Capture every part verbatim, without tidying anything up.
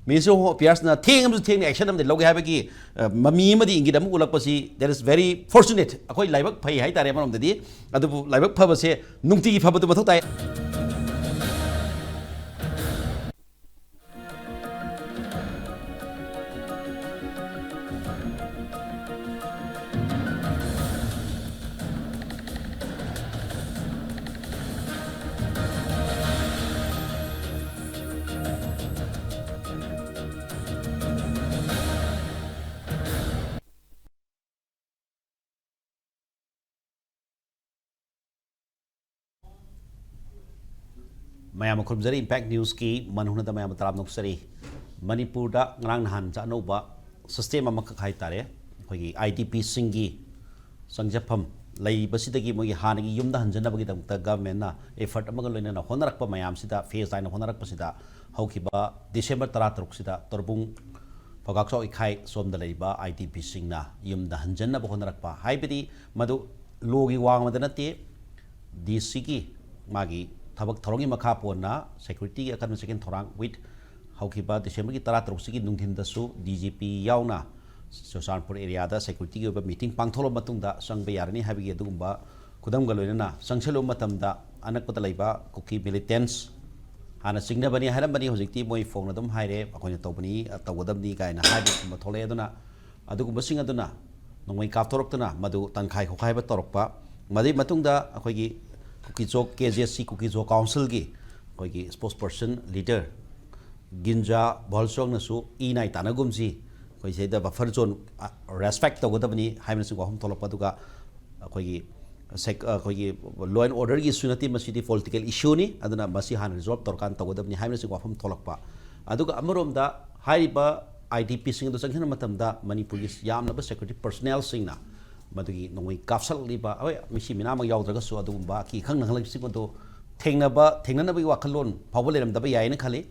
Ministry of Home Affairsꯅ ꯊꯦꯡꯉꯕꯁꯨ ꯊꯦꯡꯅ action ꯑꯃꯗꯤ ꯂꯧꯒꯦ ꯍꯥꯏꯕꯒꯤ ꯃꯃꯤ ꯑꯃꯗꯤ ꯏꯪꯒꯤꯠ ꯑꯃ ꯎꯠꯂꯛꯄꯁꯤ, that is very fortunate. ꯑꯩꯈꯣꯏ ꯂꯥꯏꯕꯛ ꯐꯩ ꯍꯥꯏꯇꯥꯔꯦ ꯑꯃꯔꯣꯝꯗꯗꯤ. ꯑꯗꯨꯕꯨ ꯂꯥꯏꯕꯛ ꯐꯕꯁꯦ ꯅꯨꯡꯇꯤꯒꯤ ꯐꯕꯗꯨ ꯃꯊꯧ ꯇꯥꯏ. ꯃꯌꯥꯝ ꯈꯨꯔꯨꯝꯖꯔꯤ, Impact Newsꯀꯤ ꯃꯟ ꯍꯨꯅꯗ ꯃꯌꯥꯝ ꯇꯔꯥꯝꯅ ꯑꯣꯛꯆꯔꯤ. ꯃꯅꯤꯄꯨꯔꯗ ꯉꯔꯥꯡ ꯅꯍꯥꯟ ꯑꯅꯧꯕ system ꯑꯃꯈꯛ ꯍꯥꯏꯇꯥꯔꯦ, ꯑꯩꯈꯣꯏꯒꯤ IDPꯁꯤꯡꯒꯤ ꯆꯪꯖꯐꯝ ꯂꯩꯕꯁꯤꯗꯒꯤ ꯃꯣꯏꯒꯤ ꯍꯥꯟꯅꯒꯤ ꯌꯨꯝꯗ ꯍꯟꯖꯅꯕꯒꯤꯗꯃꯛꯇ governmentꯅ effort ꯑꯃꯒ ꯂꯣꯏꯅꯅ ꯍꯣꯠꯅꯔꯛꯄ ꯃꯌꯥꯝꯁꯤꯗ, phase ꯅꯥꯏꯅ ꯍꯣꯠꯅꯔꯛꯄꯁꯤꯗ, ꯍꯧꯈꯤꯕ December ꯇꯔꯥꯇꯔꯨꯛꯁꯤꯗ ꯇꯣꯔꯕꯨꯡ, ꯐꯧꯒꯥꯛꯆꯥꯎ ꯏꯈꯥꯏ ꯁꯣꯝꯗ ꯂꯩꯔꯤꯕ IDPꯁꯤꯡꯅ ꯌꯨꯝꯗ ꯍꯟꯖꯟꯅꯕ ꯍꯣꯠꯅꯔꯛꯄ ꯍꯥꯏꯕꯗꯤ ꯃꯗꯨ ꯂꯣꯒꯤ ꯋꯥꯡꯃꯗ ꯅꯠꯇꯦ, DCꯒꯤ ꯃꯥꯒꯤ ꯊꯕꯛ ꯊꯧꯔꯝꯒꯤ ꯃꯈꯥ ꯄꯣꯟꯅ securityꯒꯤ ꯑꯀꯟꯕ ꯆꯦꯛꯁꯤꯟ ꯊꯧꯔꯥꯡ with ꯍꯧꯈꯤꯕ Decemberꯒꯤ ꯇꯔꯥꯇꯔꯨꯛꯁꯤꯒꯤ ꯅꯨꯡꯊꯤꯟꯗꯁꯨ DGP ꯌꯥꯎꯅ ꯆꯨꯔꯆꯥꯟꯄꯨꯔ areaꯗ securityꯒꯤ ꯑꯣꯏꯕ meeting ꯄꯥꯡꯊꯣꯛꯂꯕ ꯃꯇꯨꯡꯗ ꯆꯪꯕ ꯌꯥꯔꯅꯤ ꯍꯥꯏꯕꯒꯤ ꯑꯗꯨꯒꯨꯝꯕ ꯈꯨꯗꯝꯒ ꯂꯣꯏꯅꯅ ꯆꯪꯁꯤꯜꯂꯨꯕ ꯃꯇꯝꯗ ꯑꯅꯛꯄꯗ ꯂꯩꯕ ꯀꯨꯀꯤ militants ꯍꯥꯟꯅ ꯆꯤꯡꯅꯕꯅꯤ ꯍꯥꯏꯔꯝꯕꯅꯤ, ꯍꯧꯖꯤꯛꯇꯤ ꯃꯣꯏ ꯐꯣꯡꯅ ꯑꯗꯨꯝ ꯍꯥꯏꯔꯦ, ꯑꯩꯈꯣꯏꯅ ꯇꯧꯕꯅꯤ, ꯇꯧꯒꯗꯕꯅꯤ ꯀꯥꯏꯅ ꯍꯥꯏꯕꯒꯨꯝꯕ ꯊꯣꯛꯂꯛꯑꯦ꯫ ꯑꯗꯨꯅ ꯑꯗꯨꯒꯨꯝꯕꯁꯤꯡ ꯑꯗꯨꯅ ꯅꯣꯡꯃꯩ ꯀꯥꯞꯊꯣꯔꯛꯇꯨꯅ ꯃꯗꯨ ꯇꯪꯈꯥꯏ ꯈꯣꯈꯥꯏꯕ ꯇꯧꯔꯛꯄ, ꯃꯗꯨꯒꯤ ꯃꯇꯨꯡꯗ ꯑꯩꯈꯣꯏꯒꯤ ꯀꯨꯀꯤꯆꯣ, KJC ꯀꯨꯀꯤꯆꯣ councilꯒꯤ ꯑꯩꯈꯣꯏꯒꯤ spokesperson leader ꯒꯤꯟꯖꯥ ꯚꯣꯜꯆꯣꯡꯅꯁꯨ ꯏ ꯅꯥꯏ ꯇꯥꯟꯅꯒꯨꯝꯁꯤ, ꯑꯩꯈꯣꯏ ꯁꯤꯗ buffer zone respect ꯇꯧꯒꯗꯕꯅꯤ ꯍꯥꯏꯕꯅꯆꯤꯡꯕ ꯋꯥꯐꯝ ꯊꯣꯛꯂꯛꯄ, ꯑꯗꯨꯒ ꯑꯩꯈꯣꯏꯒꯤ sec-, ꯑꯩꯈꯣꯏꯒꯤ law and orderꯒꯤ issue ꯅꯠꯇꯦ, ꯃꯁꯤꯗꯤ political issueꯅꯤ, ꯑꯗꯨꯅ ꯃꯁꯤ ꯍꯥꯟꯅ resolve ꯇꯧꯔꯀꯥꯟꯗ ꯇꯧꯒꯗꯕꯅꯤ ꯍꯥꯏꯕꯅꯆꯤꯡꯕ ꯋꯥꯐꯝ ꯊꯣꯛꯂꯛꯄ꯫ ꯑꯗꯨꯒ ꯑꯃꯔꯣꯝꯗ ꯍꯥꯏꯔꯤꯕ IDPꯁꯤꯡ ꯑꯗꯨ ꯆꯪꯁꯤꯟꯕ ꯃꯇꯝꯗ ꯃꯅꯤꯄꯨꯔꯒꯤ ꯌꯥꯝꯂꯕ security personnelꯁꯤꯡꯅ ꯃꯗꯨꯒꯤ ꯅꯣꯡꯃꯩ ꯀꯥꯞꯁꯤꯜꯂꯛꯂꯤꯕ, ꯍꯣꯏ, ꯃꯤꯁꯤ ꯃꯤꯅꯥꯃꯛ ꯌꯥꯎꯗ꯭ꯔꯒꯁꯨ ꯑꯗꯨꯒꯨꯝꯕ ꯑꯀꯤ ꯑꯈꯪ ꯅꯪꯍꯜꯂꯛꯄꯁꯤꯡ ꯑꯗꯨ ꯊꯦꯡꯅꯕ, ꯊꯦꯡꯅꯅꯕꯒꯤ ꯋꯥꯈꯜꯂꯣꯟ ꯐꯥꯎꯕ ꯂꯩꯔꯝꯗꯕ ꯌꯥꯏꯅ ꯈꯜꯂꯤ꯫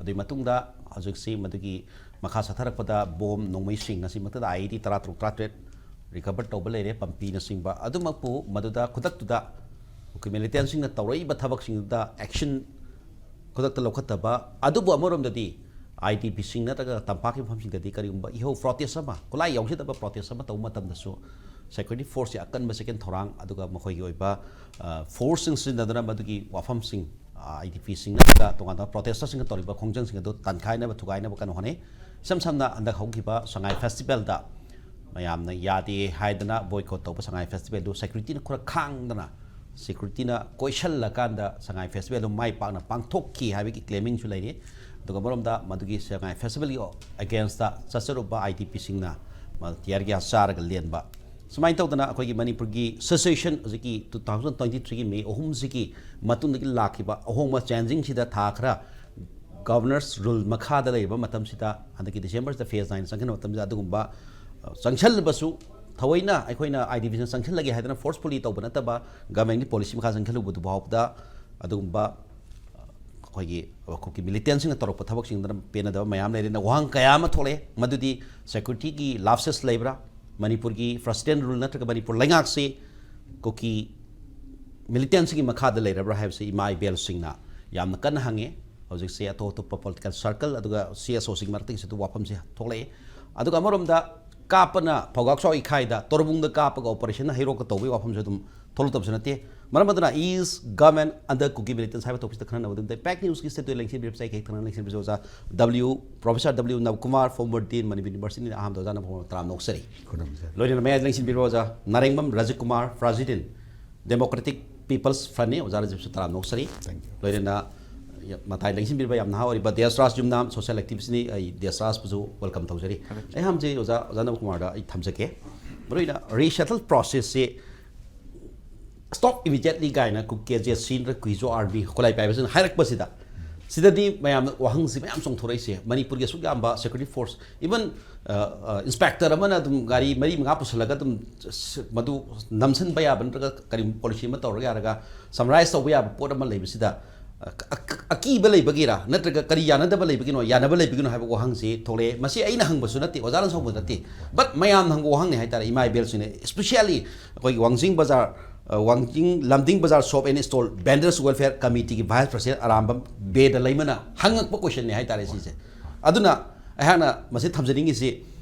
ꯑꯗꯨꯒꯤ ꯃꯇꯨꯡꯗ ꯍꯧꯖꯤꯛꯁꯤ ꯃꯗꯨꯒꯤ ꯃꯈꯥ ꯆꯠꯊꯔꯛꯄꯗ ꯕꯣꯝ ꯅꯣꯡꯃꯩꯁꯤꯡ ꯉꯁꯤ ꯃꯛꯇꯗ IED ꯇꯔꯥꯇꯔꯨꯛ ꯇꯔꯥꯇꯔꯦꯠ recover ꯇꯧꯕ ꯂꯩꯔꯦ, ꯄꯝꯄꯤꯅꯆꯤꯡꯕ꯫ ꯑꯗꯨꯃꯛꯄꯨ ꯃꯗꯨꯗ ꯈꯨꯗꯛꯇꯨꯗ ꯑꯩꯈꯣꯏ militantꯁꯤꯡꯅ ꯇꯧꯔꯛꯏꯕ ꯊꯕꯛꯁꯤꯡꯗꯨꯗ action ꯈꯨꯗꯛꯇ ꯂꯧꯈꯠꯇꯕ, ꯑꯗꯨꯕꯨ ꯑꯃꯔꯣꯝꯗꯗꯤ ꯑꯥꯏ ꯗꯤ ꯄꯤꯁꯤꯡ ꯅꯠꯇ꯭ꯔꯒ ꯇꯝꯄꯥꯛꯀꯤ ꯃꯐꯝꯁꯤꯡꯗꯗꯤ ꯀꯔꯤꯒꯨꯝꯕ ꯏꯍꯧ ꯄ꯭ꯔꯣꯇꯦꯁ ꯑꯃ, ꯈꯨꯠꯂꯥꯏ ꯌꯥꯎꯖꯗꯕ ꯄ꯭ꯔꯣꯇꯦꯁ ꯑꯃ ꯇꯧꯕ ꯃꯇꯝꯗꯁꯨ ꯁꯦꯀ꯭ꯌꯨꯔꯤꯇꯤ ꯐꯣꯔꯁꯁꯤ ꯑꯀꯟꯕ ꯆꯦꯛꯁꯤꯟ ꯊꯧꯔꯥꯡ ꯑꯗꯨꯒ ꯃꯈꯣꯏꯒꯤ ꯑꯣꯏꯕ ꯐꯣꯔꯁꯁꯤꯡ ꯁꯤꯖꯤꯟꯅꯗꯨꯅ ꯃꯗꯨꯒꯤ ꯋꯥꯐꯝꯁꯤꯡ, ꯑꯥꯏ ꯗꯤ ꯄꯤꯁꯤꯡ ꯅꯠꯇ꯭ꯔꯒ ꯇꯣꯉꯥꯟꯕ ꯄ꯭ꯔꯣꯇꯦꯁꯇꯔꯁꯤꯡꯅ ꯇꯧꯔꯤꯕ ꯈꯣꯡꯖꯪꯁꯤꯡ ꯑꯗꯨ ꯇꯟꯈꯥꯏꯅꯕ ꯊꯨꯒꯥꯏꯅꯕ ꯀꯟꯅ ꯍꯣꯠꯅꯩ꯫ ꯏꯁꯝ ꯁꯝꯅ ꯍꯟꯗꯛ ꯍꯧꯈꯤꯕ ꯁꯉꯥꯏ ꯐꯦꯁꯇꯤꯚꯦꯜꯗ ꯃꯌꯥꯝꯅ ꯌꯥꯗꯦ ꯍꯥꯏꯗꯅ ꯕꯣꯏꯀꯣꯠ ꯇꯧꯕ ꯁꯉꯥꯏ ꯐꯦꯁꯇꯤꯚꯦꯜꯗꯨ ꯁꯦꯀ꯭ꯌꯨꯔꯤꯇꯤꯅ ꯈꯔ ꯈꯥꯡꯗꯅ ꯁꯦꯀ꯭ꯌꯨꯔꯤꯇꯤꯅ ꯀꯣꯏꯁꯜꯂꯀꯥꯟꯗ ꯁꯉꯥꯏ ꯐꯦꯁꯇꯤꯚꯦꯜꯗꯨ ꯃꯥꯏ ꯄꯥꯛꯅ ꯄꯥꯡꯊꯣꯛꯈꯤ ꯍꯥꯏꯕꯒꯤ ꯀ꯭ꯂꯦꯃꯤꯡꯁꯨ ꯂꯩꯔꯤ꯫ ꯑꯗꯨꯒ ꯑꯃꯔꯣꯝꯗ ꯃꯗꯨꯒꯤ ꯁꯉꯥꯏ ꯐꯦꯁꯇꯤꯚꯦꯜꯒꯤ ꯑꯦꯒꯦꯟꯁꯇ ꯆꯠꯆꯔꯨꯕ ꯑꯥꯏ ꯗꯤ ꯄꯤꯁꯤꯡꯅ ꯇꯤꯌꯔ ꯒ꯭ꯌꯥꯁ ꯆꯥꯔꯒ ꯂꯦꯟꯕ꯫ ꯁꯨꯃꯥꯏꯅ ꯇꯧꯗꯅ ꯑꯩꯈꯣꯏꯒꯤ ꯃꯅꯤꯄꯨꯔꯒꯤ ꯁꯦꯁꯦꯁꯟ ꯍꯧꯖꯤꯛꯀꯤ ꯇꯨ ꯊꯥꯎꯖꯟ ꯇ꯭ꯋꯦꯟꯇꯤ ꯊ꯭ꯔꯤꯒꯤ ꯃꯦ ꯑꯍꯨꯝꯁꯤꯒꯤ ꯃꯇꯨꯡꯗꯒꯤ ꯂꯥꯛꯈꯤꯕ ꯑꯍꯣꯡꯕ ꯆꯦꯟꯖꯤꯡꯁꯤꯗ ꯊꯥ ꯈꯔ ꯒꯚꯔꯅꯔꯁ ꯔꯨꯜ ꯃꯈꯥꯗ ꯂꯩꯔꯤꯕ ꯃꯇꯝꯁꯤꯗ, ꯍꯟꯗꯛꯀꯤ ꯗꯤꯁꯦꯝꯕꯔꯁꯤꯗ ꯐꯦꯁ ꯅꯥꯏꯟ ꯆꯪꯁꯤꯟꯕ ꯃꯇꯝꯁꯤꯗ ꯑꯗꯨꯒꯨꯝꯕ, ꯑ, ꯆꯪꯁꯤꯜꯂꯕꯁꯨ ꯊꯑꯣꯏꯅ ꯑꯩꯈꯣꯏꯅ ꯑꯥꯏ ꯗꯤ ꯄꯤꯁꯤꯡ ꯆꯪꯁꯤꯜꯂꯒꯦ ꯍꯥꯏꯗꯅ ꯐꯣꯔꯁꯐꯨꯜꯂꯤ ꯇꯧꯕ ꯅꯠꯇꯕ ꯒꯚꯔꯟꯃꯦꯟꯠꯀꯤ ꯄꯣꯂꯤꯁꯤ ꯃꯈꯥ ꯆꯪꯁꯤꯜꯂꯨꯕꯗꯨ ꯐꯥꯎꯕꯗ ꯑꯗꯨꯒꯨꯝꯕ, ꯑ, ꯑꯩꯈꯣꯏꯒꯤ ꯀꯨꯀꯤ ꯃꯤꯂꯤꯇꯦꯟꯁꯤꯡꯅ ꯇꯧꯔꯛꯄ ꯊꯕꯛꯁꯤꯡꯗꯨꯅ ꯄꯦꯟꯅꯗꯕ ꯃꯌꯥꯝ ꯂꯩꯔꯦꯅ ꯋꯥꯍꯪ ꯀꯌꯥ ꯑꯃ ꯊꯣꯛꯂꯛꯑꯦ꯫ ꯃꯗꯨꯗꯤ ꯁꯦꯀ꯭ꯌꯨꯔꯤꯇꯤꯒꯤ ꯂꯥꯞꯁꯦꯁ ꯂꯩꯕ꯭ꯔꯥ, ꯃꯅꯤꯄꯨꯔꯒꯤ ꯄ꯭ꯔꯁꯤꯗꯦꯟ ꯔꯨꯜ ꯅꯠꯇ꯭ꯔꯒ ꯃꯅꯤꯄꯨꯔ ꯂꯩꯉꯥꯛꯁꯤ ꯀꯨꯀꯤ ꯃꯤꯂꯤꯇꯦꯟꯁꯤꯡꯒꯤ ꯃꯈꯥꯗ ꯂꯩꯔꯕ꯭ꯔꯥ ꯍꯥꯏꯕꯁꯤ ꯏꯃꯥ ꯏꯕꯦꯜꯁꯤꯡꯅ ꯌꯥꯝꯅ ꯀꯟꯅ ꯍꯪꯉꯤ꯫ ꯍꯧꯖꯤꯛꯁꯦ ꯑꯇꯣꯞ ꯑꯇꯣꯞꯄ ꯄꯣꯂꯤꯇꯤꯀꯦꯜ ꯁꯔꯀꯜ ꯑꯗꯨꯒ ꯁꯤ ꯑꯦꯁ ꯑꯣꯁꯤꯡ ꯃꯔꯛꯇꯒꯤꯁꯨ ꯑꯗꯨ ꯋꯥꯐꯝꯁꯦ ꯊꯣꯛꯂꯛꯏ꯫ ꯑꯗꯨꯒ ꯑꯃꯔꯣꯝꯗ ꯀꯥꯞꯄꯅ ꯐꯧꯒꯥꯛ ꯆꯥꯎ ꯏꯈꯥꯏꯗ ꯇꯣꯔꯕꯨꯡꯗ ꯀꯥꯞꯄꯒ ꯑꯣꯄꯔꯦꯁꯟ ꯍꯩꯔꯣꯛꯇ ꯇꯧꯕꯒꯤ ꯋꯥꯐꯝꯁꯨ ꯑꯗꯨꯝ ꯊꯣꯛꯂꯛꯇꯕꯁꯨ ꯅꯠꯇꯦ꯫ ꯃꯔꯝ ꯑꯗꯨꯅ is government under Kuki militants ꯍꯥꯏꯕ ꯇꯣꯄꯤꯛꯁꯤꯗ ꯈꯟꯅꯅꯕ ꯑꯗꯨꯝ ꯄꯦꯛ ꯅ꯭ꯌꯨꯁꯀꯤ ꯁ꯭ꯇꯨꯗꯤꯑꯣ ꯂꯦꯡꯁꯤꯟꯕꯤꯔꯤꯕꯁꯦ ꯑꯩ ꯈꯛꯇꯅ ꯂꯦꯡꯁꯤꯟꯕꯤꯔꯤꯁꯦ ꯑꯣꯖꯥ ꯗꯕ꯭ꯂꯤꯎ, ꯄ꯭ꯔꯣꯐꯦꯁꯔ ꯗꯕ꯭ꯂꯤꯎ ꯅꯕꯀꯨꯃꯥꯔ, ꯐꯣꯔꯃꯔ ꯗꯤꯟ, ꯃꯅꯤꯄꯨꯔ ꯌꯨꯅꯤꯚꯔꯁꯤꯇꯤꯅ ꯑꯍꯥꯟꯕꯗ ꯑꯣꯖꯥꯅ ꯐꯣꯡꯕ ꯇꯔꯥꯝꯅ ꯑꯣꯛꯆꯔꯤ꯫ ꯈꯨꯔꯨꯝꯖꯔꯤ꯫ ꯂꯣꯏꯅꯅ ꯃꯌꯥꯏꯗ ꯂꯦꯡꯁꯤꯟꯕꯤꯔꯤꯕ ꯑꯣꯖꯥ ꯅꯥꯔꯦꯡꯕꯝ ꯔꯥꯖꯀꯨꯃꯥꯔ, ꯄ꯭ꯔꯥꯖꯤꯗꯦꯟ, ꯗꯦꯃꯣꯀ꯭ꯔꯦꯇꯤꯛ ꯄꯤꯄꯜꯁ ꯐ꯭ꯔꯟꯠꯅꯤ, ꯑꯣꯖꯥ ꯔꯥꯖꯤꯕꯁꯨ ꯇꯔꯥꯝꯅ ꯑꯣꯛꯆꯔꯤ꯫ Thank you꯫ ꯂꯣꯏꯅꯅ ꯃꯇꯥꯏ ꯂꯦꯡꯁꯤꯟꯕꯤꯔꯤꯕ ꯌꯥꯝ ꯅꯍꯥ ꯑꯣꯏꯔꯤꯕ ꯗꯦꯁꯔꯥꯖ ꯌꯨꯝꯅꯥꯝ, ꯁꯣꯁꯤꯌꯦꯜ ꯑꯦꯛꯇꯤꯚꯤꯁ꯭ꯠꯅꯤ, ꯑꯩ ꯗꯦꯁꯔꯥꯖꯄꯨꯁꯨ ꯋꯦꯜꯀꯝ ꯇꯧꯖꯔꯤ꯫ Thank you꯫ ꯑꯩ ꯍꯥꯟꯅꯁꯦ ꯑꯣꯖꯥ, ꯑꯣꯖꯥ ꯅꯕꯀꯨꯃꯥꯔꯗ ꯑꯩ ꯊꯝꯖꯒꯦ꯫ ꯃꯔꯨꯑꯣꯏꯅ ꯔꯤꯁꯦꯇꯜ ꯄ꯭ꯔꯣꯁꯦꯁꯁꯤ stop immediately ꯀꯥꯏꯅ ꯀꯨꯀꯤ ꯖꯦ ꯁꯤ ꯅꯠꯇ꯭ꯔꯒ ꯀꯨꯀꯤꯖꯣ ꯑꯥꯔꯃꯤ ꯈꯨꯠꯂꯥꯏ ꯄꯥꯏꯕꯁꯤꯡꯅ ꯍꯥꯏꯔꯛꯄꯁꯤꯗ, ꯁꯤꯗꯗꯤ ꯃꯌꯥꯝꯅ ꯋꯥꯍꯪꯁꯤ ꯃꯌꯥꯝ ꯆꯣꯡꯊꯣꯔꯛꯏꯁꯦ꯫ ꯃꯅꯤꯄꯨꯔꯒꯤ ꯑꯁꯨꯛ ꯌꯥꯝꯕ ꯁꯦꯀ꯭ꯌꯨꯔꯤꯇꯤ ꯐꯣꯔꯁ, ꯏꯚꯟ, ꯑ, ꯑ, ꯏꯟꯁꯄꯦꯛꯇꯔ ꯑꯃꯅ ꯑꯗꯨꯝ ꯒꯥꯔꯤ ꯃꯔꯤ ꯃꯉꯥ ꯄꯨꯁꯜꯂꯒ ꯑꯗꯨꯝ ꯁ-, ꯃꯗꯨ ꯅꯝꯁꯤꯟꯕ ꯌꯥꯕ ꯅꯠꯇ꯭ꯔꯒ ꯀꯔꯤ ꯄꯣꯂꯤꯁꯤ ꯑꯃ ꯇꯧꯔꯒ ꯌꯥꯔꯒ ꯁꯝꯃꯔꯥꯏꯁ ꯇꯧꯕ ꯌꯥꯕ ꯄꯣꯠ ꯑꯃ ꯂꯩꯕꯁꯤꯗ, ꯑ, ꯑ-, ꯑꯀꯤꯕ ꯂꯩꯕꯒꯤꯔꯥ ꯅꯠꯇ꯭ꯔꯒ ꯀꯔꯤ ꯌꯥꯅꯗꯕ ꯂꯩꯕꯒꯤꯅꯣ, ꯌꯥꯅꯕ ꯂꯩꯕꯒꯤꯅꯣ ꯍꯥꯏꯕ ꯋꯥꯍꯪꯁꯤ ꯊꯣꯛꯂꯛꯑꯦ꯫ ꯃꯁꯤ ꯑꯩꯅ ꯍꯪꯕꯁꯨ ꯅꯠꯇꯦ, ꯑꯣꯖꯥꯅꯁꯨ ꯍꯪꯕ ꯅꯠꯇꯦ, but ꯃꯌꯥꯝꯅ ꯍꯪꯕ ꯋꯥꯍꯪꯅꯤ ꯍꯥꯏꯇꯥꯔꯦ꯫ ꯏꯃꯥ ꯏꯕꯦꯜꯁꯤꯡꯅ, especially ꯑꯩꯈꯣꯏꯒꯤ ꯋꯥꯡꯖꯤꯡ ꯕꯖꯥꯔ, ꯑ, Wangjing Lamding Bazar shop and stall vendors welfare ꯀꯃꯤꯇꯤꯒꯤ ꯚꯥꯏꯁ ꯄ꯭ꯔꯁꯤꯗꯦꯟ ꯑꯔꯥꯝꯕꯝ ꯕꯦꯗ ꯂꯩꯃꯅ ꯍꯪꯉꯛꯄ ꯀꯣꯏꯁꯟꯅꯤ ꯍꯥꯏꯇꯥꯔꯦ ꯁꯤꯁꯦ꯫ ꯑꯗꯨꯅ ꯑꯩꯍꯥꯛꯅ ꯃꯁꯤ ꯊꯝꯖꯅꯤꯡꯉꯤꯁꯤ,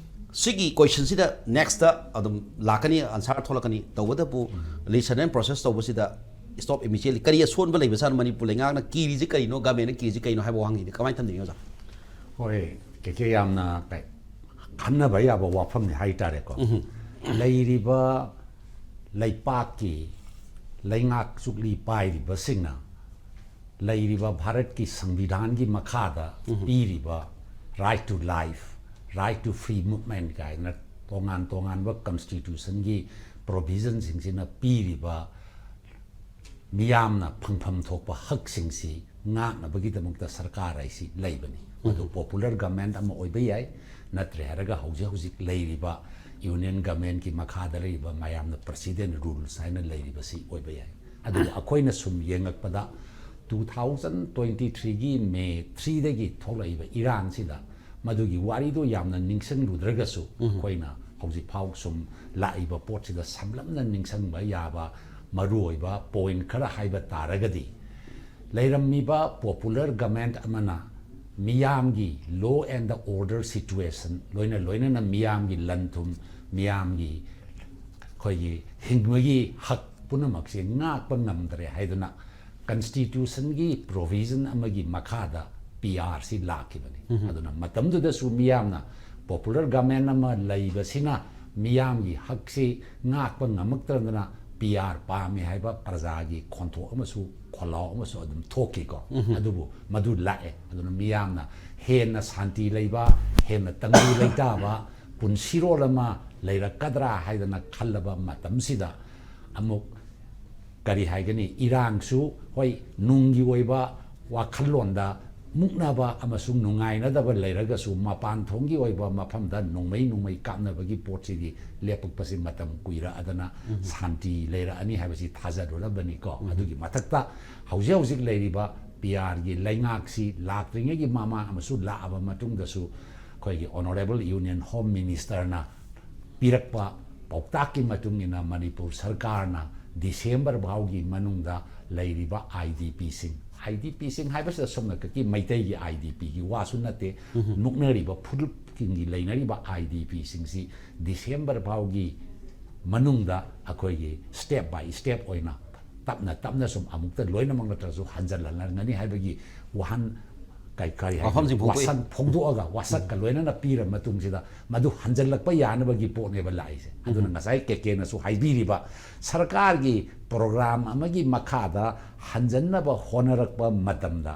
ꯁꯤꯒꯤ ꯀꯣꯏꯁꯟꯁꯤꯗ ꯅꯦꯛꯁꯇ ꯑꯗꯨꯝ ꯂꯥꯛꯀꯅꯤ, ꯑꯟꯁꯥꯔ ꯊꯣꯛꯂꯛꯀꯅꯤ꯫ ꯇꯧꯕꯇꯕꯨ ꯂꯤꯁꯟ ꯑꯦꯟ ꯄ꯭ꯔꯣꯁꯦꯁ ꯇꯧꯕꯁꯤꯗ ꯁ꯭ꯇꯣꯞ ꯏꯃꯤꯗꯤꯌꯦꯠꯂꯤ꯫ ꯀꯔꯤ ꯑꯁꯣꯟꯕ ꯂꯩꯕꯖꯥꯠꯅꯣ ꯃꯅꯤꯄꯨꯔ ꯂꯩꯉꯥꯛꯅ ꯀꯤꯔꯤꯁꯤ ꯀꯔꯤꯅꯣ, ꯒꯃꯦꯟꯅ ꯀꯤꯔꯤꯁꯤ ꯀꯔꯤꯅꯣ ꯍꯥꯏꯕ ꯋꯥꯍꯪꯁꯤꯗꯤ ꯀꯃꯥꯏꯅ ꯊꯝꯅꯤꯡꯉꯤ ꯑꯣꯖꯥ? ꯍꯣꯏ, ꯀꯦ ꯀꯦ, ꯌꯥꯝꯅ ꯀꯩ-, ꯈꯟꯅꯕ ꯌꯥꯕ ꯋꯥꯐꯝꯅꯤ ꯍꯥꯏꯇꯥꯔꯦꯀꯣ꯫ ꯂꯩꯔꯤꯕ ꯂꯩꯄꯥꯛꯀꯤ ꯂꯩꯉꯥꯛ ꯆꯨꯛꯂꯤ ꯄꯥꯏꯔꯤꯕꯁꯤꯡꯅ ꯂꯩꯔꯤꯕ ꯚꯥꯔꯠꯀꯤ ꯁꯪꯕꯤꯙꯥꯟꯒꯤ ꯃꯈꯥꯗ ꯄꯤꯔꯤꯕ right to life, right to free movement ꯀꯥꯏꯅ ꯇꯣꯉꯥꯟ ꯇꯣꯉꯥꯟꯕ ꯀꯟꯁꯇꯤꯇ꯭ꯌꯨꯁꯟꯒꯤ ꯄ꯭ꯔꯣꯚꯤꯖꯟꯁꯤꯡꯁꯤꯅ ꯄꯤꯔꯤꯕ ꯃꯤꯌꯥꯝꯅ ꯐꯪꯐꯝ ꯊꯣꯛꯄ ꯍꯛꯁꯤꯡꯁꯤ ꯉꯥꯛꯅꯕꯒꯤꯗꯃꯛꯇ ꯁꯔꯀꯥꯔ ꯍꯥꯏꯁꯤ ꯂꯩꯕꯅꯤ꯫ ꯃꯗꯨ ꯄꯣꯄꯨꯂꯔ ꯒꯃꯦꯟ ꯑꯃ ꯑꯣꯏꯕ ꯌꯥꯏ, ꯅꯠꯇ꯭ꯔꯦ ꯍꯥꯏꯔꯒ ꯍꯧꯖꯤꯛ ꯍꯧꯖꯤꯛ ꯂꯩꯔꯤꯕ ꯌꯨꯅꯤꯌꯟ ꯒꯃꯦꯟꯒꯤ ꯃꯈꯥꯗ ꯂꯩꯔꯤꯕ ꯃꯌꯥꯝꯅ ꯄ꯭ꯔꯁꯤꯗꯦꯟ ꯔꯨꯜꯁ ꯍꯥꯏꯅ ꯂꯩꯔꯤꯕꯁꯤ ꯑꯣꯏꯕ ꯌꯥꯏ꯫ ꯑꯗꯨꯕꯨ ꯑꯩꯈꯣꯏꯅ ꯁꯨꯝ ꯌꯦꯡꯉꯛꯄꯗ, two thousand twenty threeꯒꯤ ꯃꯦ threeꯗꯒꯤ ꯊꯣꯛꯂꯛꯏꯕ ꯏꯔꯥꯟꯁꯤꯗ ꯃꯗꯨꯒꯤ ꯋꯥꯔꯤꯗꯣ ꯌꯥꯝꯅ ꯅꯤꯡꯁꯤꯡꯂꯨꯗ꯭ꯔꯒꯁꯨ, ꯑꯩꯈꯣꯏꯅ ꯍꯧꯖꯤꯛꯐꯥꯎ ꯁꯨꯝ ꯂꯥꯛꯏꯕ ꯄꯣꯠꯁꯤꯗ ꯁꯝꯂꯞꯅ ꯅꯤꯡꯁꯤꯡꯕ ꯌꯥꯕ ꯃꯔꯨꯑꯣꯏꯕ ꯄꯣꯏꯟ ꯈꯔ ꯍꯥꯏꯕ ꯇꯥꯔꯒꯗꯤ, ꯂꯩꯔꯝꯃꯤꯕ ꯄꯣꯄꯨꯂꯔ ꯒꯃꯦꯟ ꯑꯃꯅ ꯃꯤꯌꯥꯝꯒꯤ law and order situation, ꯂꯣꯏꯅ ꯂꯣꯏꯅꯅ ꯃꯤꯌꯥꯝꯒꯤ ꯂꯟ ꯊꯨꯝ, ꯃꯤꯌꯥꯝꯒꯤ ꯑꯩꯈꯣꯏꯒꯤ ꯍꯤꯡꯕꯒꯤ ꯍꯛ ꯄꯨꯝꯅꯃꯛꯁꯦ ꯉꯥꯛꯄ ꯉꯝꯗ꯭ꯔꯦ ꯍꯥꯏꯗꯨꯅ ꯀꯟꯁꯇꯤꯇ꯭ꯌꯨꯁꯟꯒꯤ ꯄ꯭ꯔꯣꯚꯤꯖꯟ ꯑꯃꯒꯤ ꯃꯈꯥꯗ ꯄꯤ ꯑꯥꯔꯁꯤ ꯂꯥꯛꯈꯤꯕꯅꯤ꯫ ꯑꯗꯨꯅ ꯃꯇꯝꯗꯨꯗꯁꯨ ꯃꯤꯌꯥꯝꯅ ꯄꯣꯄꯨꯂꯔ ꯒꯃꯦꯟ ꯑꯃ ꯂꯩꯕꯁꯤꯅ ꯃꯤꯌꯥꯝꯒꯤ ꯍꯛꯁꯤ ꯉꯥꯛꯄ ꯉꯝꯃꯛꯇꯗꯅ ꯄꯤ ꯑꯥꯔ ꯄꯥꯝꯃꯤ ꯍꯥꯏꯕ ꯄ꯭ꯔꯖꯥꯒꯤ ꯈꯣꯟꯊꯣꯛ ꯑꯃꯁꯨ ꯈꯣꯜꯂꯥꯎ ꯑꯃꯁꯨ ꯑꯗꯨꯝ ꯊꯣꯛꯈꯤꯀꯣ꯫ ꯑꯗꯨꯕꯨ ꯃꯗꯨ ꯂꯥꯛꯑꯦ꯫ ꯑꯗꯨꯅ ꯃꯤꯌꯥꯝꯅ ꯍꯦꯟꯅ ꯁꯥꯟꯇꯤ ꯂꯩꯕ, ꯍꯦꯟꯅ ꯇꯪꯗꯨ ꯂꯩꯇꯥꯕ ꯄꯨꯟꯁꯤꯔꯣꯜ ꯑꯃ ꯂꯩꯔꯛꯀꯗ꯭ꯔꯥ ꯍꯥꯏꯗꯅ ꯈꯜꯂꯕ ꯃꯇꯝꯁꯤꯗ, ꯑꯃꯨꯛ ꯀꯔꯤ ꯍꯥꯏꯒꯅꯤ, ꯏꯔꯥꯡꯁꯨ, ꯍꯣꯏ, ꯅꯨꯡꯒꯤ ꯑꯣꯏꯕ ꯋꯥꯈꯜꯂꯣꯟꯗ ꯃꯨꯛꯅꯕ ꯑꯃꯁꯨꯡ ꯅꯨꯡꯉꯥꯏꯅꯗꯕ ꯂꯩꯔꯒꯁꯨ, ꯃꯄꯥꯟ ꯊꯣꯡꯒꯤ ꯑꯣꯏꯕ ꯃꯐꯝꯗ ꯅꯣꯡꯃꯩ ꯅꯣꯡꯃꯩ ꯀꯥꯞꯅꯕꯒꯤ ꯄꯣꯠꯁꯤꯗꯤ ꯂꯦꯞꯄꯛꯄꯁꯤ ꯃꯇꯝ ꯀꯨꯏꯔꯛꯑꯗꯅ ꯁꯥꯟꯇꯤ ꯂꯩꯔꯛꯑꯅꯤ ꯍꯥꯏꯕꯁꯤ ꯊꯥꯖꯔꯨꯔꯕꯅꯤꯀꯣ꯫ ꯑꯗꯨꯒꯤ ꯃꯊꯛꯇ ꯍꯧꯖꯤꯛ ꯍꯧꯖꯤꯛ ꯂꯩꯔꯤꯕ ꯄꯤ ꯑꯥꯔꯒꯤ ꯂꯩꯉꯥꯛꯁꯤ ꯂꯥꯛꯇ꯭ꯔꯤꯉꯩꯒꯤ ꯃꯃꯥꯡ ꯑꯃꯁꯨꯡ ꯂꯥꯛꯑꯕ ꯃꯇꯨꯡꯗꯁꯨ ꯑꯩꯈꯣꯏꯒꯤ ꯑꯣꯅꯔꯦꯕꯜ ꯌꯨꯅꯤꯌꯟ ꯍꯣꯝ ꯃꯤꯅꯤꯁꯇꯔꯅ ꯄꯤꯔꯛꯄ ꯄꯥꯎꯇꯥꯛꯀꯤ ꯃꯇꯨꯡ ꯏꯟꯅ ꯃꯅꯤꯄꯨꯔ ꯁꯔꯀꯥꯔꯅ ꯗꯤꯁꯦꯝꯕꯔ ꯐꯥꯎꯒꯤ ꯃꯅꯨꯡꯗ ꯂꯩꯔꯤꯕ ꯑꯥꯏ ꯗꯤ ꯄꯤꯁꯤꯡ, ꯑꯥꯏ ꯗꯤ ꯄꯤꯁꯤꯡ ꯍꯥꯏꯕꯁꯤꯗ ꯁꯣꯝꯅ ꯀꯛꯀꯤ ꯃꯩꯇꯩꯒꯤ ꯑꯥꯏ ꯗꯤ ꯄꯤꯒꯤ ꯋꯥꯁꯨ ꯅꯠꯇꯦ, ꯃꯨꯛꯅꯔꯤꯕ ꯐꯨꯔꯨꯞꯁꯤꯡꯒꯤ ꯂꯩꯅꯔꯤꯕ ꯑꯥꯏ ꯗꯤ ꯄꯤꯁꯤꯡꯁꯤ ꯗꯤꯁꯦꯝꯕꯔ ꯐꯥꯎꯒꯤ ꯃꯅꯨꯡꯗ ꯑꯩꯈꯣꯏꯒꯤ step by step ꯑꯣꯏꯅ ꯇꯞꯅ ꯇꯞꯅ ꯁꯨꯝ ꯑꯃꯨꯛꯇ ꯂꯣꯏꯅꯃꯛ ꯅꯠꯇ꯭ꯔꯁꯨ ꯍꯟꯖꯜꯍꯜꯂꯝꯒꯅꯤ ꯍꯥꯏꯕꯒꯤ ꯋꯥꯍꯟ ꯀꯩ-, ꯀꯔꯤ ꯍꯥꯏꯅꯤ? ꯋꯥꯐꯝꯁꯤꯡ ꯐꯣꯡꯗꯣꯛꯏ꯫ ꯋꯥꯁꯛ ꯐꯣꯡꯗꯣꯛꯑꯒ ꯋꯥꯁꯛꯀ ꯂꯣꯏꯅꯅ ꯄꯤꯔ ꯃꯇꯨꯡꯁꯤꯗ ꯃꯗꯨ ꯍꯟꯖꯜꯂꯛꯄ ꯌꯥꯅꯕꯒꯤ ꯄꯣꯠꯅꯦꯕ ꯂꯥꯛꯏꯁꯦ꯫ ꯑꯗꯨꯅ ꯉꯁꯥꯏ ꯀꯦ ꯀꯦꯅꯁꯨ ꯍꯥꯏꯕꯤꯔꯤꯕ ꯁꯔꯀꯥꯔꯒꯤ program ꯑꯃꯒꯤ ꯃꯈꯥꯗ ꯍꯟꯖꯟꯅꯕ ꯍꯣꯠꯅꯔꯛꯄ ꯃꯇꯝꯗ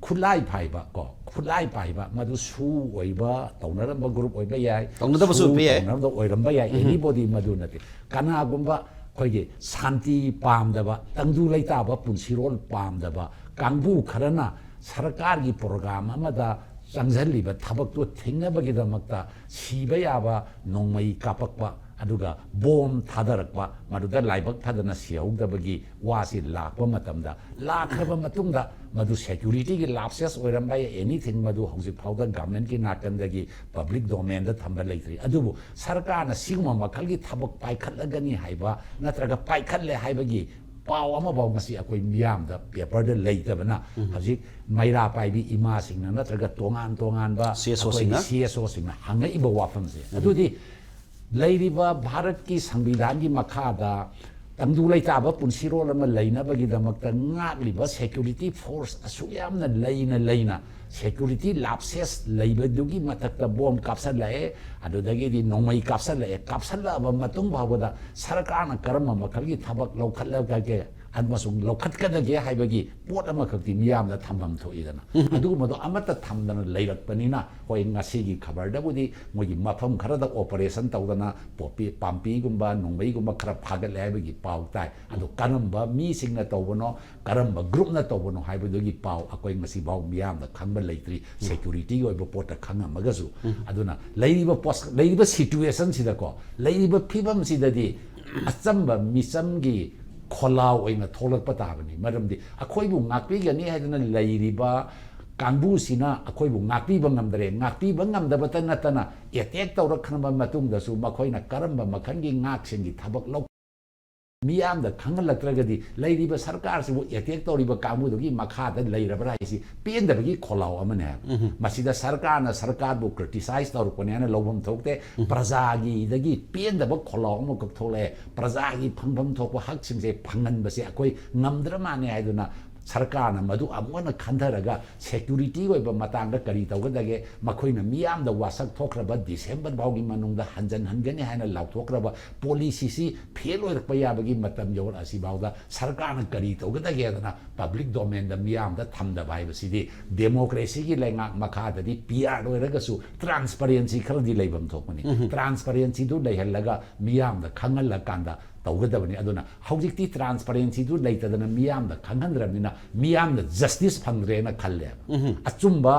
ꯈꯨꯠꯂꯥꯏ ꯄꯥꯏꯕ ꯀꯣ, ꯈꯨꯠꯂꯥꯏ ꯄꯥꯏꯕ, ꯃꯗꯨ ꯁꯨ ꯑꯣꯏꯕ, ꯇꯧꯅꯔꯝꯕ group ꯑꯣꯏꯕ ꯌꯥꯏ, ꯇꯧꯅꯗꯕꯁꯨ ꯁꯨ ꯑꯣꯏꯕ ꯌꯥꯏ꯫ ꯇꯧꯅꯔꯝꯕ ꯑꯣꯏꯔꯝꯕ ꯌꯥꯏ, anybody, ꯃꯗꯨ ꯅꯠꯇꯦ꯫ ꯀꯅꯥꯒꯨꯝꯕ ꯑꯩꯈꯣꯏꯒꯤ ꯁꯥꯟꯇꯤ ꯄꯥꯝꯗꯕ, ꯇꯪꯗꯨ ꯂꯩꯇꯥꯕ ꯄꯨꯟꯁꯤꯔꯣꯜ ꯄꯥꯝꯗꯕ ꯀꯥꯡꯕꯨ ꯈꯔꯅ ꯁꯔꯀꯥꯔꯒꯤ program ꯑꯃꯗ ꯆꯪꯁꯤꯜꯂꯤꯕ ꯊꯕꯛꯇꯨ ꯊꯤꯡꯅꯕꯒꯤꯗꯃꯛꯇ ꯁꯤꯕ ꯌꯥꯕ ꯅꯣꯡꯃꯩ ꯀꯥꯞꯄꯛꯄ, ꯑꯗꯨꯒ ꯕꯣꯝ ꯊꯥꯗꯔꯛꯄ, ꯃꯗꯨꯗ ꯂꯥꯏꯕꯛ ꯐꯗꯅ ꯁꯤꯍꯧꯗꯕꯒꯤ ꯋꯥꯁꯤ ꯂꯥꯛꯄ ꯃꯇꯝꯗ, ꯂꯥꯛꯈ꯭ꯔꯕ ꯃꯇꯨꯡꯗ ꯃꯗꯨ securityꯒꯤ lapses ꯑꯣꯏꯔꯝꯕ ꯌꯥꯏ, anything, ꯃꯗꯨ ꯍꯧꯖꯤꯛ ꯐꯥꯎꯗ governmentꯀꯤ ꯅꯥꯀꯟꯗꯒꯤ public domainꯗ ꯊꯝꯕ ꯂꯩꯇ꯭ꯔꯤ꯫ ꯑꯗꯨꯕꯨ ꯁꯔꯀꯥꯔꯅ ꯁꯤꯒꯨꯝꯕ ꯃꯈꯜꯒꯤ ꯊꯕꯛ ꯄꯥꯏꯈꯠꯂꯒꯅꯤ ꯍꯥꯏꯕ ꯅꯠꯇ꯭ꯔꯒ ꯄꯥꯏꯈꯠꯂꯦ ꯍꯥꯏꯕꯒꯤ ꯄꯥꯎ ꯑꯃꯐꯥꯎ ꯉꯁꯤ ꯑꯩꯈꯣꯏ ꯃꯤꯌꯥꯝꯗ paperꯗ ꯂꯩꯇꯕꯅ, ꯍꯧꯖꯤꯛ ꯃꯩꯔꯥ ꯄꯥꯏꯕꯤ ꯏꯃꯥꯁꯤꯡꯅ ꯅꯠꯇ꯭ꯔꯒ ꯇꯣꯉꯥꯟ ꯇꯣꯉꯥꯟꯕ C S Oꯁꯤꯡꯅ? ꯑꯩꯈꯣꯏꯒꯤ C S Oꯁꯤꯡꯅ ꯍꯪꯉꯛꯏꯕ ꯋꯥꯐꯝꯁꯦ꯫ ꯑꯗꯨꯗꯤ ꯂꯩꯔꯤꯕ ꯚꯥꯔꯠꯀꯤ ꯁꯪꯕꯤꯙꯥꯟꯒꯤ ꯃꯈꯥꯗ ꯇꯪꯗꯨ ꯂꯩꯇꯥꯕ ꯄꯨꯟꯁꯤꯔꯣꯜ ꯑꯃ ꯂꯩꯅꯕꯒꯤꯗꯃꯛꯇ ꯉꯥꯛꯂꯤꯕ security force ꯑꯁꯨꯛ ꯌꯥꯝꯅ ꯂꯩꯅ ꯂꯩꯅ security lapses ꯂꯩꯕꯗꯨꯒꯤ ꯃꯊꯛꯇ ꯕꯣꯝ ꯀꯥꯞꯁꯜꯂꯛꯑꯦ, ꯑꯗꯨꯗꯒꯤꯗꯤ ꯅꯣꯡꯃꯩ ꯀꯥꯞꯁꯜꯂꯛꯑꯦ, ꯀꯥꯞꯁꯜꯂꯛꯑꯕ ꯃꯇꯨꯡ ꯐꯥꯎꯕꯗ ꯁꯔꯀꯥꯔꯅ ꯀꯔꯝꯕ ꯃꯈꯜꯒꯤ ꯊꯕꯛ ꯂꯧꯈꯠꯂꯒꯦ ꯑꯃꯁꯨꯡ ꯂꯧꯈꯠꯀꯗꯒꯦ ꯍꯥꯏꯕꯒꯤ ꯄꯣꯠ ꯑꯃꯈꯛꯇꯤ ꯃꯤꯌꯥꯝꯗ ꯊꯝꯐꯝ ꯊꯣꯛꯏꯗꯅ, ꯑꯗꯨꯒꯨꯝꯕꯗꯣ ꯑꯃꯠꯇ ꯊꯝꯗꯅ ꯂꯩꯔꯛꯄꯅꯤꯅ, ꯍꯣꯏ, ꯉꯁꯤꯒꯤ ꯈꯕꯔꯗꯕꯨꯗꯤ ꯃꯣꯏꯒꯤ ꯃꯐꯝ ꯈꯔꯗ operation ꯇꯧꯗꯅ ꯄꯣꯄꯤ, ꯄꯥꯝꯕꯤꯒꯨꯝꯕ ꯅꯣꯡꯃꯩꯒꯨꯝꯕ ꯈꯔ ꯐꯥꯒꯠꯂꯦ ꯍꯥꯏꯕꯒꯤ ꯄꯥꯎ ꯇꯥꯏ꯫ ꯑꯗꯣ ꯀꯔꯝꯕ ꯃꯤꯁꯤꯡꯅ ꯇꯧꯕꯅꯣ, ꯀꯔꯝꯕ groupꯅ ꯇꯧꯕꯅꯣ ꯍꯥꯏꯕꯗꯨꯒꯤ ꯄꯥꯎ ꯑꯩꯈꯣꯏ ꯉꯁꯤꯐꯥꯎ ꯃꯤꯌꯥꯝꯗ ꯈꯪꯕ ꯂꯩꯇ꯭ꯔꯤ, securityꯒꯤ ꯑꯣꯏꯕ ꯄꯣꯠꯇ ꯈꯪꯉꯝꯃꯒꯁꯨ꯫ ꯑꯗꯨꯅ ꯂꯩꯔꯤꯕ post, ꯂꯩꯔꯤꯕ situationꯁꯤꯗꯀꯣ, ꯂꯩꯔꯤꯕ ꯐꯤꯕꯝꯁꯤꯗꯗꯤ ꯑꯆꯝꯕ ꯃꯤꯆꯝꯒꯤ ꯈꯣꯜꯂꯥꯎ ꯑꯣꯏꯅ ꯊꯣꯛꯂꯛꯄ ꯇꯥꯕꯅꯤ꯫ ꯃꯔꯝꯗꯤ ꯑꯩꯈꯣꯏꯕꯨ ꯉꯥꯛꯄꯤꯒꯅꯤ ꯍꯥꯏꯗꯨꯅ ꯂꯩꯔꯤꯕ ꯀꯥꯡꯕꯨꯁꯤꯅ ꯑꯩꯈꯣꯏꯕꯨ ꯉꯥꯛꯄꯤꯕ ꯉꯝꯗ꯭ꯔꯦ꯫ ꯉꯥꯛꯄꯤꯕ ꯉꯝꯗꯕꯇ ꯅꯠꯇꯅ attack ꯇꯧꯔꯛꯈ꯭ꯔꯕ ꯃꯇꯨꯡꯗꯁꯨ ꯃꯈꯣꯏꯅ ꯀꯔꯝꯕ ꯃꯈꯜꯒꯤ ꯉꯥꯛꯁꯦꯟꯒꯤ ꯊꯕꯛ ꯂꯧ ꯃꯤꯌꯥꯝꯗ ꯈꯪꯍꯜꯂꯛꯇ꯭ꯔꯒꯗꯤ ꯂꯩꯔꯤꯕ ꯁꯔꯀꯥꯔꯁꯤꯕꯨ ꯑꯦꯇꯦꯛ ꯇꯧꯔꯤꯕ ꯀꯥꯡꯕꯨꯗꯨꯒꯤ ꯃꯈꯥꯗ ꯂꯩꯔꯕ꯭ꯔꯥ ꯍꯥꯏꯁꯤ ꯄꯦꯟꯗꯕꯒꯤ ꯈꯣꯜꯂꯥꯎ ꯑꯃꯅꯦ ꯍꯥꯏꯕ꯫ ꯃꯁꯤꯗ ꯁꯔꯀꯥꯔꯅ ꯁꯔꯀꯥꯔꯕꯨ ꯀ꯭ꯔꯤꯇꯤꯁꯥꯏꯁ ꯇꯧꯔꯛꯄꯅꯦ ꯍꯥꯏꯅ ꯂꯧꯐꯝ ꯊꯣꯛꯇꯦ꯫ ꯄ꯭ꯔꯖꯥꯒꯤꯗꯒꯤ ꯄꯦꯟꯗꯕ ꯈꯣꯜꯂꯥꯎ ꯑꯃꯈꯛ ꯊꯣꯛꯂꯛꯑꯦ꯫ ꯄ꯭ꯔꯖꯥꯒꯤ ꯐꯪꯐꯝ ꯊꯣꯛꯄ ꯍꯛꯁꯤꯡꯁꯦ ꯐꯪꯍꯟꯕꯁꯦ ꯑꯩꯈꯣꯏ ꯉꯝꯗ꯭ꯔ ꯃꯥꯜꯂꯦ ꯍꯥꯏꯗꯨꯅ ꯁꯔꯀꯥꯔꯅ ꯃꯗꯨ ꯑꯃꯨꯛ ꯍꯟꯅ ꯈꯟꯊꯔꯒ ꯁꯦꯀ꯭ꯌꯨꯔꯤꯇꯤ ꯑꯣꯏꯕ ꯃꯇꯥꯡꯗ ꯀꯔꯤ ꯇꯧꯒꯗꯒꯦ, ꯃꯈꯣꯏꯅ ꯃꯤꯌꯥꯝꯗ ꯋꯥꯁꯛ ꯊꯣꯛꯈ꯭ꯔꯕ ꯗꯤꯁꯦꯝꯕꯔ ꯐꯥꯎꯒꯤ ꯃꯅꯨꯡꯗ ꯍꯟꯖꯟꯍꯟꯒꯅꯤ ꯍꯥꯏꯅ ꯂꯥꯎꯊꯣꯛꯈ꯭ꯔꯕ ꯄꯣꯂꯤꯁꯤꯁꯤ ꯐꯦꯜ ꯑꯣꯏꯔꯛꯄ ꯌꯥꯕꯒꯤ ꯃꯇꯝ ꯌꯧꯔꯛꯑꯁꯤ ꯐꯥꯎꯗ ꯁꯔꯀꯥꯔꯅ ꯀꯔꯤ ꯇꯧꯒꯗꯒꯦꯗꯅ ꯄꯕ꯭ꯂꯤꯛ ꯗꯣꯃꯦꯟꯗ ꯃꯤꯌꯥꯝꯗ ꯊꯝꯗꯕ ꯍꯥꯏꯕꯁꯤꯗꯤ ꯗꯦꯃꯣꯀ꯭ꯔꯦꯁꯤꯒꯤ ꯂꯩꯉꯥꯛ ꯃꯈꯥꯗꯗꯤ ꯄꯤ ꯑꯥꯔ ꯑꯣꯏꯔꯒꯁꯨ ꯇ꯭ꯔꯥꯟꯁꯄꯔꯦꯟꯁꯤ ꯈꯔꯗꯤ ꯂꯩꯐꯝ ꯊꯣꯛꯄꯅꯤ꯫ ꯇ꯭ꯔꯥꯟꯁꯄꯔꯦꯟꯁꯤꯗꯨ ꯂꯩꯍꯜꯂꯒ ꯃꯤꯌꯥꯝꯗ ꯈꯪꯍꯜꯂꯀꯥꯟꯗ ꯇꯧꯒꯗꯕꯅꯤ꯫ ꯑꯗꯨꯅ ꯍꯧꯖꯤꯛꯇꯤ ꯇ꯭ꯔꯥꯟꯁꯄꯔꯦꯟꯁꯤꯗꯨ ꯂꯩꯇꯗꯅ ꯃꯤꯌꯥꯝꯗ ꯈꯪꯍꯟꯗ꯭ꯔꯕꯅꯤꯅ ꯃꯤꯌꯥꯝꯅ ꯖꯁꯇꯤꯁ ꯐꯪꯗ꯭ꯔꯦꯅ ꯈꯜꯂꯦꯕ꯫ ꯑꯆꯨꯝꯕ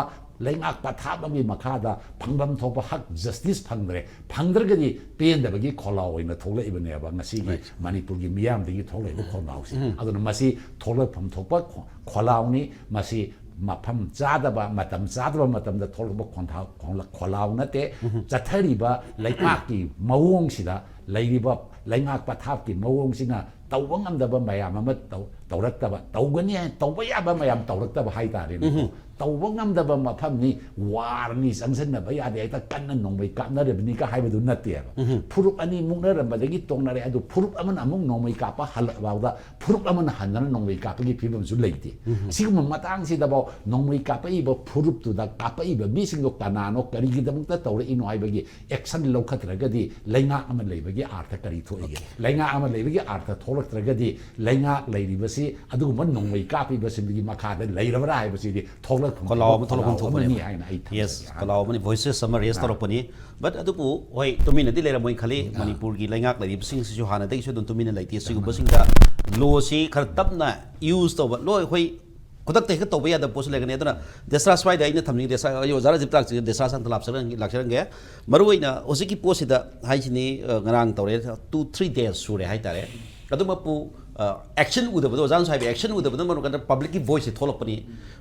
ꯂꯩꯉꯥꯛ ꯄꯊꯥꯞ ꯑꯃꯒꯤ ꯃꯈꯥꯗ ꯐꯪꯐꯝ ꯊꯣꯛꯄ ꯍꯛ ꯖꯁꯇꯤꯁ ꯐꯪꯗ꯭ꯔꯦ, ꯐꯪꯗ꯭ꯔꯒꯗꯤ ꯄꯦꯟꯗꯕꯒꯤ ꯈꯣꯜꯂꯥꯎ ꯑꯣꯏꯅ ꯊꯣꯛꯂꯛꯏꯕꯅꯦꯕ ꯉꯁꯤꯒꯤ ꯃꯅꯤꯄꯨꯔꯒꯤ ꯃꯤꯌꯥꯝꯗꯒꯤ ꯊꯣꯛꯂꯛꯏꯕ ꯈꯣꯜꯂꯥꯎꯁꯦ꯫ ꯑꯗꯨꯅ ꯃꯁꯤ ꯊꯣꯛꯂꯛꯐꯝ ꯊꯣꯛꯄ ꯈꯣ-, ꯈꯣꯜꯂꯥꯎꯅꯤ꯫ ꯃꯁꯤ ꯃꯐꯝ ꯆꯥꯗꯕ, ꯃꯇꯝ ꯆꯥꯗꯕ ꯃꯇꯝꯗ ꯊꯣꯛꯂꯛꯄ ꯈꯣꯟꯊꯥ-, ꯈꯣꯡꯂ-, ꯈꯣꯜꯂꯥꯎ ꯅꯠꯇꯦ꯫ ꯆꯠꯊꯔꯤꯕ ꯂꯩꯄꯥꯛꯀꯤ ꯃꯑꯣꯡꯁꯤꯗ ꯂꯩꯔꯤꯕ ꯂꯩꯉꯥꯛ ꯄꯊꯥꯞꯀꯤ ꯃꯑꯣꯡꯁꯤꯅ ꯇꯧꯕ ꯉꯝꯗꯕ ꯃꯌꯥꯝ ꯑꯃ ꯇꯧ-, ꯇꯧꯔꯛꯇꯕ, ꯇꯧꯒꯅꯤ ꯍꯥꯏꯅ ꯇꯧꯕ ꯌꯥꯕ ꯃꯌꯥꯝ ꯇꯧꯔꯛꯇꯕ ꯍꯥꯏꯇꯥꯔꯦꯅꯦꯀꯣ꯫ ꯇꯧꯕ ꯉꯝꯗꯕ ꯃꯐꯝꯅꯤ, ꯋꯥꯔꯅꯤ, ꯆꯪꯁꯤꯟꯅꯕ ꯌꯥꯗꯦ, ꯍꯦꯛꯇ ꯀꯟꯅ ꯅꯣꯡꯃꯩ ꯀꯥꯞꯅꯔꯕꯅꯤꯒ ꯍꯥꯏꯕꯗꯨ ꯅꯠꯇꯦꯕ꯫ ꯐꯨꯔꯨꯞ ꯑꯅꯤ ꯃꯨꯛꯅꯔꯝꯕꯗꯒꯤ ꯇꯣꯡꯅꯔꯦ, ꯑꯗꯨ ꯐꯨꯔꯨꯞ ꯑꯃꯅ ꯑꯃꯨꯛ ꯅꯣꯡꯃꯩ ꯀꯥꯞꯄ ꯍꯜꯂꯛꯐꯥꯎꯗ ꯐꯨꯔꯨꯞ ꯑꯃꯅ ꯍꯟꯗꯅ ꯅꯣꯡꯃꯩ ꯀꯥꯞꯄꯒꯤ ꯐꯤꯕꯝꯁꯨ ꯂꯩꯇꯦ꯫ ꯁꯤꯒꯨꯝꯕ ꯃꯇꯥꯡꯁꯤꯗꯐꯥꯎ ꯅꯣꯡꯃꯩ ꯀꯥꯞꯄꯛꯏꯕ ꯐꯨꯔꯨꯞꯇꯨꯗ ꯀꯥꯞꯄꯛꯏꯕ ꯃꯤꯁꯤꯡꯗꯣ ꯀꯅꯥꯅꯣ, ꯀꯔꯤꯒꯤꯗꯃꯛꯇ ꯇꯧꯔꯛꯏꯅꯣ ꯍꯥꯏꯕꯒꯤ ꯑꯦꯛꯁꯟ ꯂꯧꯈꯠꯇ꯭ꯔꯒꯗꯤ ꯂꯩꯉꯥꯛ ꯑꯃ ꯂꯩꯕꯒꯤ ꯑꯥꯔꯊ ꯀꯔꯤ ꯊꯣꯛꯏꯒꯦ? ꯂꯩꯉꯥꯛ ꯑꯃ ꯂꯩꯕꯒꯤ ꯑꯥꯔꯊ ꯊꯣꯛꯂꯛꯇ꯭ꯔꯒꯗꯤ ꯂꯩꯉꯥꯛ ꯂꯩꯔꯤꯕꯁꯤ ꯑꯗꯨꯒꯨꯝꯕ ꯅꯣꯡꯃꯩ ꯀꯥꯞꯄꯤꯕꯁꯤꯡꯗꯨꯒꯤ ꯃꯈꯥꯗ ꯂꯩꯔꯕ꯭ꯔꯥ ꯍꯥꯏꯕꯁꯤꯗꯤ ꯊꯣꯛꯂꯛꯐꯝ ꯈꯣꯜꯂꯥꯎ ꯑꯃ ꯊꯣꯛꯐꯝ ꯈꯣꯜꯂꯥꯎ ꯊꯣꯛꯄꯅꯦꯕ꯫ ꯑꯃꯅꯤ ꯍꯥꯏꯅ ꯑꯩ ꯊꯝꯖꯒꯦ꯫ Yes, ꯈꯣꯜꯂꯥꯎ ꯑꯃꯅꯤ, ꯚꯣꯏꯁꯦꯁ ꯑꯃ ꯔꯦꯁ ꯑꯥ꯫ ꯇꯧꯔꯛꯄꯅꯤ꯫ But ꯑꯗꯨꯕꯨ ꯍꯣꯏ, ꯇꯨꯃꯤꯟꯅꯗꯤ ꯂꯩꯔꯝꯃꯣꯏ ꯈꯜꯂꯤ꯫ ꯑꯥ꯫ ꯃꯅꯤꯄꯨꯔꯒꯤ ꯂꯩꯉꯥꯛ ꯂꯩꯔꯤꯕꯁꯤꯡꯁꯤꯁꯨ ꯍꯥꯟꯅꯗꯒꯤꯁꯨ ꯑꯗꯨꯝ ꯇꯨꯃꯤꯟꯅ ꯂꯩꯇꯦ꯫ ꯁꯤꯒꯨꯝꯕꯁꯤꯡꯗ ꯂꯣꯁꯤ ꯈꯔ ꯇꯞꯅ ꯌꯨꯁ ꯇꯧꯕ, ꯂꯣ ꯑꯩꯈꯣꯏ ꯈꯨꯗꯛꯇ ꯍꯦꯛꯇ ꯇꯧꯕ ꯌꯥꯗꯕ ꯄꯣꯠꯁꯨ ꯂꯩꯒꯅꯤ꯫ ꯑꯗꯨꯅ ꯗꯦꯁꯔꯥ ꯁ꯭ꯋꯥꯏꯗ ꯑꯩꯅ ꯊꯝꯅꯤꯡꯉꯤ, ꯗꯦꯁꯔꯥ, ꯑꯩ ꯑꯣꯖꯥ ꯔꯥꯖꯤꯕꯇ ꯂꯥꯛꯆ-, ꯗꯦꯁꯔꯥ ꯁꯥꯟꯇ ꯂꯥꯛꯆꯔꯪ-, ꯂꯥꯛꯆꯔꯪꯒꯦ꯫ ꯃꯔꯨꯑꯣꯏꯅ ꯍꯧꯖꯤꯛꯀꯤ ꯄꯣꯠꯁꯤꯗ ꯍꯥꯏꯁꯤꯅꯤ, ꯑ, ꯉꯔꯥꯡ ꯇꯧꯔꯦ, two three days ꯁꯨꯔꯦ ꯍꯥꯏꯇꯥꯔꯦ꯫ ꯑꯗꯨꯃꯛꯄꯨ, ꯑ, ꯑꯦꯛꯁꯟ ꯎꯗꯕꯗꯣ, ꯑꯣꯖꯥꯅꯁꯨ ꯍꯥꯏꯕ, ꯑꯦꯛꯁꯟ ꯎꯗꯕꯗ ꯃꯔꯝ ꯑꯣꯏꯔꯀꯥꯟꯗ ꯄꯕ꯭ꯂꯤꯛꯀꯤ ꯚꯣꯏꯁꯁꯦ ꯊꯣꯛꯂꯛꯄꯅꯤ꯫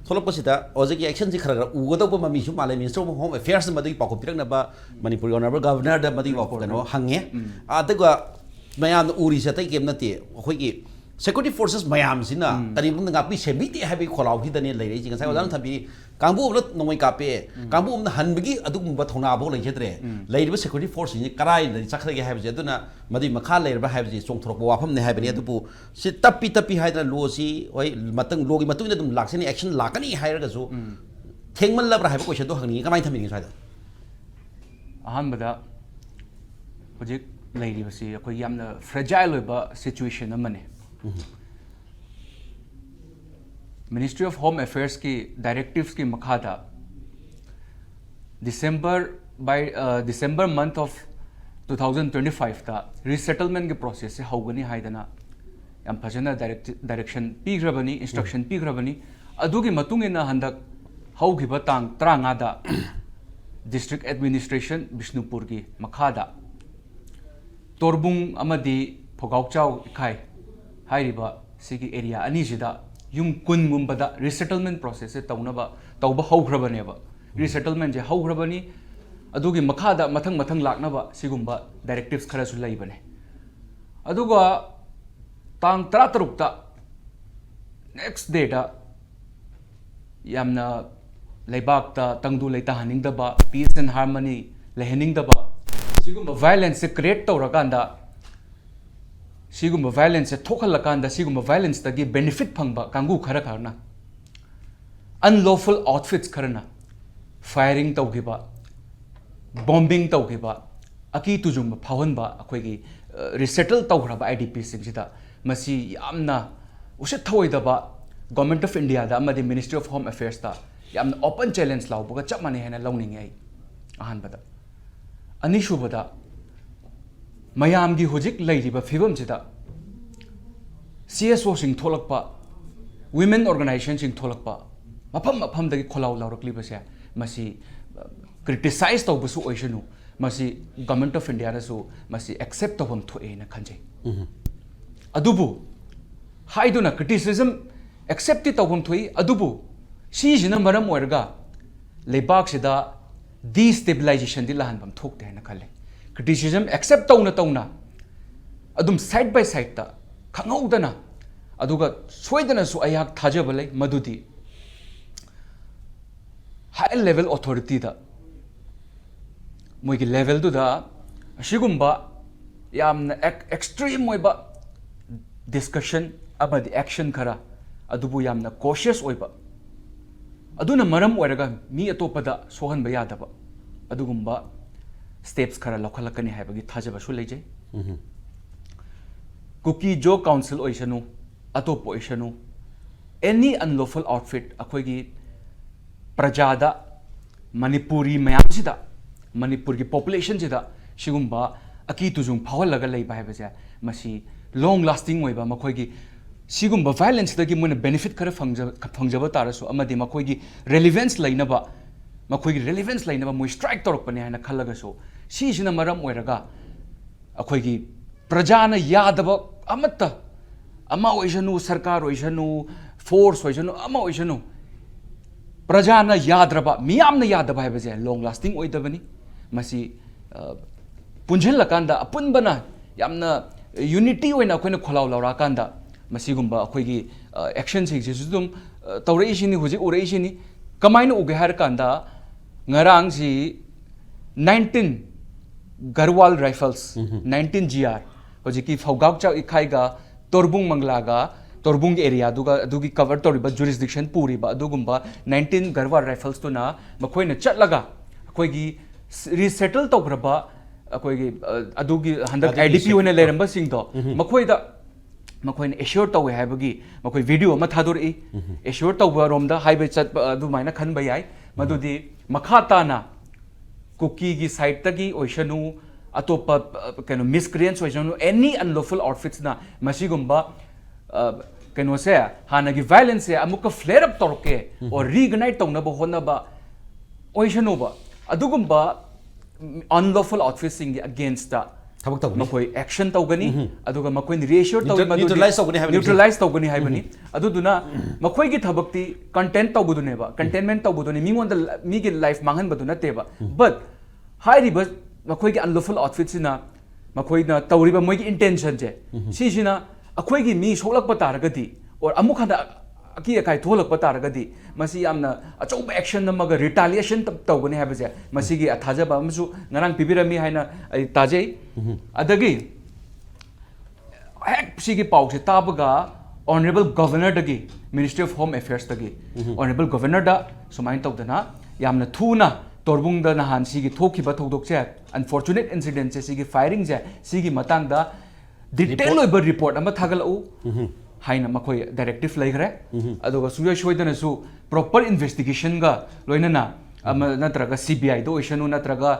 ꯊꯣꯛꯂꯛꯄꯁꯤꯗ ꯍꯧꯖꯤꯛꯀꯤ ꯑꯦꯛꯁꯟꯁꯤ ꯈꯔ ꯈꯔ ꯎꯒꯗꯧꯕ ꯃꯃꯤꯁꯨ ꯃꯥꯜꯂꯦ꯫ Minister of Home Affairsꯅ ꯃꯗꯨꯒꯤ ꯄꯥꯎꯈꯨꯝ ꯄꯤꯔꯛꯅꯕ ꯃꯅꯤꯄꯨꯔꯒꯤ Honourable Governorꯗ ꯃꯗꯨꯒꯤ ꯄꯥꯎꯈꯨꯝ ꯀꯩꯅꯣ ꯍꯪꯉꯦ꯫ ꯑꯗꯨꯒ ꯃꯌꯥꯝꯅ ꯎꯔꯤꯁꯦ ꯑꯇꯩ ꯀꯩꯝ ꯅꯠꯇꯦ, ꯑꯩꯈꯣꯏꯒꯤ security forces ꯃꯌꯥꯝꯁꯤꯅ ꯀꯔꯤꯒꯨꯝꯕꯗ ꯉꯥꯛꯄꯤ ꯁꯦꯟꯕꯤꯗꯦ ꯍꯥꯏꯕꯒꯤ ꯈꯣꯜꯂꯥꯎꯁꯤꯗꯅꯦ ꯂꯩꯔꯛꯏꯁꯦ꯫ ꯉꯁꯥꯏ ꯑꯣꯖꯥꯅ ꯊꯝꯕꯤꯔꯤ, ꯀꯥꯡꯕꯨ ꯑꯃꯅ ꯅꯣꯡꯃꯩ ꯀꯥꯞꯄꯦ, ꯀꯥꯡꯕꯨ ꯑꯃꯅ ꯍꯟꯕꯒꯤ ꯑꯗꯨꯒꯨꯝꯕ ꯊꯧꯅꯥꯐꯥꯎ ꯂꯩꯖꯗ꯭ꯔꯦ꯫ ꯂꯩꯔꯤꯕ security forceꯁꯤꯡꯁꯤ ꯀꯔꯥꯏꯗ ꯆꯠꯈ꯭ꯔꯒꯦ ꯍꯥꯏꯕꯁꯦ, ꯑꯗꯨꯅ ꯃꯗꯨꯏ ꯃꯈꯥ ꯂꯩꯔꯕ꯭ꯔꯥ ꯍꯥꯏꯕꯁꯤ ꯆꯣꯡꯊꯣꯔꯛꯄ ꯋꯥꯐꯝꯅꯤ ꯍꯥꯏꯕꯅꯤ꯫ ꯑꯗꯨꯕꯨ ꯁꯤ ꯇꯞꯄꯤ ꯇꯞꯄꯤ ꯍꯥꯏꯗꯅ ꯂꯣꯁꯤ, ꯍꯣꯏ, ꯃꯇꯨꯡ, ꯂꯣꯒꯤ ꯃꯇꯨꯡ ꯏꯟꯅ ꯑꯗꯨꯝ ꯂꯥꯛꯆꯅꯤ, action ꯂꯥꯛꯀꯅꯤ ꯍꯥꯏꯔꯒꯁꯨ ꯊꯦꯡꯃꯜꯂꯕ꯭ꯔꯥ ꯍꯥꯏꯕ questionꯗꯣ ꯍꯪꯅꯤꯡꯉꯤ꯫ ꯀꯃꯥꯏꯅ ꯊꯝꯕꯤꯅꯤꯡꯉꯤ ꯁ꯭ꯋꯥꯏꯗ? ꯑꯍꯥꯟꯕꯗ, ꯍꯧꯖꯤꯛ ꯂꯩꯔꯤꯕꯁꯤ ꯑꯩꯈꯣꯏ ꯌꯥꯝꯅ fragile ꯑꯣꯏꯕ situation ꯑꯃꯅꯤ꯫ Ministry of Home Affairsꯀꯤ directivesꯀꯤ ꯃꯈꯥꯗ December by, uh, December month of two thousand twenty fiveꯇ resettlementꯀꯤ processꯁꯦ ꯍꯧꯒꯅꯤ ꯍꯥꯏꯗꯅ ꯌꯥꯝ ꯐꯖꯅ direct direction ꯄꯤꯈ꯭ꯔꯕꯅꯤ, instruction ꯄꯤꯈ꯭ꯔꯕꯅꯤ꯫ ꯑꯗꯨꯒꯤ ꯃꯇꯨꯡ ꯏꯟꯅ ꯍꯟꯗꯛ ꯍꯧꯈꯤꯕ ꯇꯥꯡ ꯇꯔꯥꯃꯉꯥꯗ district administration ꯕꯤꯁꯅꯨꯄꯨꯔꯒꯤ ꯃꯈꯥꯗ ꯇꯣꯔꯕꯨꯡ ꯑꯃꯗꯤ ꯐꯣꯒꯥꯎꯆꯥꯎ ꯏꯈꯥꯏ ꯍꯥꯏꯔꯤꯕ ꯁꯤꯒꯤ area ꯑꯅꯤꯁꯤꯗ ꯌꯨꯝ ꯀꯨꯟꯒꯨꯝꯕꯗ resettlement processꯁꯦ ꯇꯧꯅꯕ, ꯇꯧꯕ ꯍꯧꯈ꯭ꯔꯕꯅꯦꯕ꯫ Resettlementꯁꯦ ꯍꯧꯈ꯭ꯔꯕꯅꯤ꯫ ꯑꯗꯨꯒꯤ ꯃꯈꯥꯗ ꯃꯊꯪ ꯃꯊꯪ ꯂꯥꯛꯅꯕ ꯁꯤꯒꯨꯝꯕ directives ꯈꯔꯁꯨ ꯂꯩꯕꯅꯦ꯫ ꯑꯗꯨꯒ ꯇꯥꯡ ꯇꯔꯥꯇꯔꯨꯛꯇ, next dayꯗ, ꯌꯥꯝꯅ ꯂꯩꯕꯥꯛꯇ ꯇꯪꯗꯨ ꯂꯩꯇꯥꯍꯟꯅꯤꯡꯗꯕ, peace and harmony ꯂꯩꯍꯟꯅꯤꯡꯗꯕ, ꯁꯤꯒꯨꯝꯕ violenceꯁꯦ create ꯇꯧꯔꯀꯥꯟꯗ, ꯁꯤꯒꯨꯝꯕ violenceꯁꯦ ꯊꯣꯛꯍꯜꯂꯀꯥꯟꯗ, ꯁꯤꯒꯨꯝꯕ violenceꯇꯒꯤ benefit ꯐꯪꯕ ꯀꯥꯡꯕꯨ ꯈꯔ ꯈꯔꯅ, unlawful outfits ꯈꯔꯅ firing ꯇꯧꯈꯤꯕ, bombing ꯇꯧꯈꯤꯕ, ꯑꯀꯤ ꯇꯨꯖꯨꯡꯕ ꯐꯥꯎꯍꯟꯕ, ꯑꯩꯈꯣꯏꯒꯤ, ꯑ, resettle ꯇꯧꯈ꯭ꯔꯕ IDPꯁꯤꯡꯁꯤꯗ, ꯃꯁꯤ ꯌꯥꯝꯅ ꯎꯁꯤꯠ ꯊꯑꯣꯏꯗꯕ Government of Indiaꯗ ꯑꯃꯗꯤ Ministry of Home Affairsꯇ ꯌꯥꯝꯅ open challenge ꯂꯥꯎꯕꯒ ꯆꯞ ꯃꯥꯟꯅꯩ ꯍꯥꯏꯅ ꯂꯧꯅꯤꯡꯉꯤ ꯑꯩ꯫ ꯑꯍꯥꯟꯕꯗ꯫ ꯑꯅꯤꯁꯨꯕꯗ, ꯃꯌꯥꯝꯒꯤ ꯍꯧꯖꯤꯛ ꯂꯩꯔꯤꯕ ꯐꯤꯕꯝꯁꯤꯗ CSOꯁꯤꯡ ꯊꯣꯛꯂꯛꯄ, women organizationꯁꯤꯡ ꯊꯣꯛꯂꯛꯄ, ꯃꯐꯝ ꯃꯐꯝꯗꯒꯤ ꯈꯣꯜꯂꯥꯎ ꯂꯥꯎꯔꯛꯂꯤꯕꯁꯦ, ꯃꯁꯤ, ꯑ, criticize ꯇꯧꯕꯁꯨ ꯑꯣꯏꯁꯅꯨ, ꯃꯁꯤ Government of Indiaꯅꯁꯨ ꯃꯁꯤ accept ꯇꯧꯐꯝ ꯊꯣꯛꯑꯦꯅ ꯈꯟꯖꯩ꯫ ꯑꯗꯨꯕꯨ ꯍꯥꯏꯗꯨꯅ criticism acceptꯇꯤ ꯇꯧꯐꯝ ꯊꯣꯛꯏ, ꯑꯗꯨꯕꯨ ꯁꯤꯁꯤꯅ ꯃꯔꯝ ꯑꯣꯏꯔꯒ ꯂꯩꯕꯥꯛꯁꯤꯗ destabilizationꯗꯤ ꯂꯥꯛꯍꯟꯐꯝ ꯊꯣꯛꯇꯦ ꯍꯥꯏꯅ ꯈꯜꯂꯦ꯫ Criticism accept ꯇꯧꯅ ꯇꯧꯅ ꯑꯗꯨꯝ side by sideꯇ ꯈꯪꯍꯧꯗꯅ, ꯑꯗꯨꯒ ꯁꯣꯏꯗꯅꯁꯨ ꯑꯩꯍꯥꯛ ꯊꯥꯖꯕ ꯂꯩ ꯃꯗꯨꯗꯤ high level authorityꯗ, ꯃꯣꯏꯒꯤ levelꯗꯨꯗ ꯑꯁꯤꯒꯨꯝꯕ ꯌꯥꯝꯅ ꯑꯦꯛ- extreme ꯑꯣꯏꯕ discussion ꯑꯃꯗꯤ action ꯈꯔ ꯑꯗꯨꯕꯨ ꯌꯥꯝꯅ cautious ꯑꯣꯏꯕ, ꯑꯗꯨꯅ ꯃꯔꯝ ꯑꯣꯏꯔꯒ ꯃꯤ ꯑꯇꯣꯞꯄꯗ ꯁꯣꯛꯍꯟꯕ ꯌꯥꯗꯕ ꯑꯗꯨꯒꯨꯝꯕ steps ꯈꯔ ꯂꯧꯈꯠꯂꯛꯀꯅꯤ ꯍꯥꯏꯕꯒꯤ ꯊꯥꯖꯕꯁꯨ ꯂꯩꯖꯩ꯫ ꯀꯨꯀꯤ ꯖꯣ ꯀꯥꯎꯟꯁꯤꯜ ꯑꯣꯏꯁꯅꯨ, ꯑꯇꯣꯞꯄ ꯑꯣꯏꯁꯅꯨ, any unlawful outfit ꯑꯩꯈꯣꯏꯒꯤ ꯄ꯭ꯔꯖꯥꯗ, ꯃꯅꯤꯄꯨꯔꯤ ꯃꯌꯥꯝꯁꯤꯗ, ꯃꯅꯤꯄꯨꯔꯒꯤ populationꯁꯤꯗ ꯁꯤꯒꯨꯝꯕ ꯑꯀꯤ ꯇꯨꯖꯨꯡ ꯐꯥꯎꯍꯜꯂꯒ ꯂꯩꯕ ꯍꯥꯏꯕꯁꯦ, ꯃꯁꯤ long lasting ꯑꯣꯏꯕ, ꯃꯈꯣꯏꯒꯤ ꯁꯤꯒꯨꯝꯕ violenceꯗꯒꯤ ꯃꯣꯏꯅ benefit ꯈꯔ ꯐꯪꯖ- ꯐꯪꯖꯕ ꯇꯥꯔꯁꯨ, ꯑꯃꯗꯤ ꯃꯈꯣꯏꯒꯤ relevance ꯂꯩꯅꯕ, ꯃꯈꯣꯏꯒꯤ relevance ꯂꯩꯅꯕ ꯃꯣꯏ strike ꯇꯧꯔꯛꯄꯅꯤ ꯍꯥꯏꯅ ꯈꯜꯂꯒꯁꯨ, ꯁꯤꯁꯤꯅ ꯃꯔꯝ ꯑꯣꯏꯔꯒ ꯑꯩꯈꯣꯏꯒꯤ ꯄ꯭ꯔꯖꯥꯅ ꯌꯥꯗꯕ ꯑꯃꯠꯇ, ꯑꯃ ꯑꯣꯏꯁꯅꯨ, ꯁꯔꯀꯥꯔ ꯑꯣꯏꯁꯅꯨ, force ꯑꯣꯏꯁꯅꯨ, ꯑꯃ ꯑꯣꯏꯁꯅꯨ, ꯄ꯭ꯔꯖꯥꯅ ꯌꯥꯗ꯭ꯔꯕ, ꯃꯤꯌꯥꯝꯅ ꯌꯥꯗꯕ ꯍꯥꯏꯕꯁꯦ long lasting ꯑꯣꯏꯗꯕꯅꯤ꯫ ꯃꯁꯤ, ꯑ, ꯄꯨꯟꯁꯤꯜꯂꯀꯥꯟꯗ, ꯑꯄꯨꯟꯕꯅ ꯌꯥꯝꯅ unity ꯑꯣꯏꯅ ꯑꯩꯈꯣꯏꯅ ꯈꯣꯜꯂꯥꯎ ꯂꯥꯎꯔꯛꯑꯀꯥꯟꯗ, ꯃꯁꯤꯒꯨꯝꯕ ꯑꯩꯈꯣꯏꯒꯤ, ꯑ, actionꯁꯤꯡꯁꯤꯁꯨ ꯑꯗꯨꯝ, ꯑ, ꯇꯧꯔꯛꯏꯁꯤꯅꯤ, ꯍꯧꯖꯤꯛ ꯎꯔꯛꯏꯁꯤꯅꯤ꯫ ꯀꯃꯥꯏꯅ ꯎꯒꯦ ꯍꯥꯏꯔꯀꯥꯟꯗ, ꯉꯔꯥꯡꯁꯤ nineteen Garhwal Rifles, nineteen G R, ꯍꯧꯖꯤꯛꯀꯤ ꯐꯧꯒꯥꯛ ꯆꯥꯛ ꯏꯈꯥꯏꯒ ꯇꯣꯔꯕꯨꯡ ꯃꯪꯂꯥꯒ ꯇꯣꯔꯕꯨꯡ areaꯗꯨꯒ, ꯑꯗꯨꯒꯤ cover ꯇꯧꯔꯤꯕ, jurisdiction ꯄꯨꯔꯤꯕ ꯑꯗꯨꯒꯨꯝꯕ nineteen Garhwal Riflesꯇꯨꯅ ꯃꯈꯣꯏꯅ ꯆꯠꯂꯒ ꯑꯩꯈꯣꯏꯒꯤ resettle ꯇꯧꯈ꯭ꯔꯕ, ꯑꯩꯈꯣꯏꯒꯤ, ꯑ, ꯑꯗꯨꯒꯤ ꯍꯟꯗꯛ ꯑꯗꯨꯒꯤ IDP ꯑꯣꯏꯅ ꯂꯩꯔꯝꯕꯁꯤꯡꯗꯣ, ꯃꯈꯣꯏꯗ ꯃꯈꯣꯏꯅ assure ꯇꯧꯋꯦ ꯍꯥꯏꯕꯒꯤ ꯃꯈꯣꯏ video ꯑꯃ ꯊꯥꯗꯣꯔꯛꯏ꯫ Assure ꯇꯧꯕ ꯔꯣꯝꯗ ꯍꯥꯏꯕ ꯆꯠꯄ ꯑꯗꯨꯃꯥꯏꯅ ꯈꯟꯕ ꯌꯥꯏ꯫ ꯃꯗꯨꯗꯤ ꯃꯈꯥ ꯇꯥꯅ ꯀꯨꯀꯤꯒꯤ sideꯇꯒꯤ ꯑꯣꯏꯁꯅꯨ, ꯑꯇꯣꯞꯄ, ꯑ, ꯀꯩꯅꯣ, miscreants ꯑꯣꯏꯁꯅꯨ, any unlawful outfitsꯅ ꯃꯁꯤꯒꯨꯝꯕ, ꯑ, ꯀꯩꯅꯣꯁꯦ, ꯍꯥꯟꯅꯒꯤ violenceꯁꯦ ꯑꯃꯨꯛꯀ flare up ꯇꯧꯔꯛꯀꯦ, or reignite ꯇꯧꯅꯕ ꯍꯣꯠꯅꯕ ꯑꯣꯏꯁꯅꯨꯕ, ꯑꯗꯨꯒꯨꯝꯕ unlawful outfitsꯁꯤꯡꯒꯤ againstꯇ ꯊꯕꯛ ꯇꯧꯒꯅꯤ꯫ ꯃꯈꯣꯏ action ꯇꯧꯒꯅꯤ, ꯑꯗꯨꯒ ꯃꯈꯣꯏꯅ reassure ꯇꯧꯏ neutra- ꯃꯗꯨꯗꯤ neutralize ꯇꯧꯒꯅꯤ ꯍꯥꯏꯕꯅꯤ꯫ Neutralize ꯇꯧꯒꯅꯤ ꯍꯥꯏꯕꯅꯤ꯫ ꯑꯗꯨꯗꯨꯅ ꯃꯈꯣꯏꯒꯤ ꯊꯕꯛꯇꯤ content ꯇꯧꯕꯗꯨꯅꯦꯕ, containment ꯇꯧꯕꯗꯨꯅꯤ, ꯃꯤꯉꯣꯟꯗ ꯂ- ꯃꯤꯒꯤ life ꯃꯥꯡꯍꯟꯕꯗꯨ ꯅꯠꯇꯦꯕ꯫ But ꯍꯥꯏꯔꯤꯕ ꯃꯈꯣꯏꯒꯤ unlawful outfitꯁꯤꯅ ꯃꯈꯣꯏꯅ ꯇꯧꯔꯤꯕ ꯃꯣꯏꯒꯤ intentionꯁꯦ, ꯁꯤꯁꯤꯅ ꯑꯩꯈꯣꯏꯒꯤ ꯃꯤ ꯁꯣꯛꯂꯛꯄ ꯇꯥꯔꯒꯗꯤ, or ꯑꯃꯨꯛ ꯍꯟꯅ ꯑꯀꯤ ꯑꯀꯥꯏ ꯊꯣꯛꯍꯜꯂꯛꯄ ꯇꯥꯔꯒꯗꯤ, ꯃꯁꯤ ꯌꯥꯝꯅ ꯑꯆꯧꯕ action ꯑꯃꯒ retaliation ꯇꯧꯒꯅꯤ ꯍꯥꯏꯕꯁꯦ, ꯃꯁꯤꯒꯤ ꯊꯥꯖꯕ ꯑꯃꯁꯨ ꯉꯔꯥꯡ ꯄꯤꯕꯤꯔꯝꯃꯤ ꯍꯥꯏꯅ ꯑꯩ ꯇꯥꯖꯩ꯫ ꯑꯗꯒꯤ ꯍꯦꯛ ꯁꯤꯒꯤ ꯄꯥꯎꯁꯦ ꯇꯥꯕꯒ Honourable Governorꯗꯒꯤ, Ministry of Home Affairsꯇꯒꯤ Honourable Governorꯗ ꯁꯨꯃꯥꯏꯅ ꯇꯧꯗꯅ ꯌꯥꯝꯅ ꯊꯨꯅ ꯇꯣꯔꯕꯨꯡꯗ ꯅꯍꯥꯟ ꯁꯤꯒꯤ ꯊꯣꯛꯈꯤꯕ ꯊꯧꯗꯣꯛꯁꯦ, unfortunate incidentꯁꯦ, ꯁꯤꯒꯤ firingꯁꯦ, ꯁꯤꯒꯤ ꯃꯇꯥꯡꯗ detail ꯑꯣꯏꯕ report ꯑꯃ ꯊꯥꯒꯠꯂꯛꯎ ꯍꯥꯏꯅ ꯃꯈꯣꯏ directive ꯂꯩꯈ꯭ꯔꯦ꯫ ꯑꯗꯨꯒ ꯁꯨꯡꯁꯣꯏ ꯁꯣꯏꯗꯅꯁꯨ proper investigationꯒ ꯂꯣꯏꯅꯅ, ꯑꯃ ꯅꯠꯇ꯭ꯔꯒ CBIꯗ ꯑꯣꯏꯁꯅꯨ, ꯅꯠꯇ꯭ꯔꯒ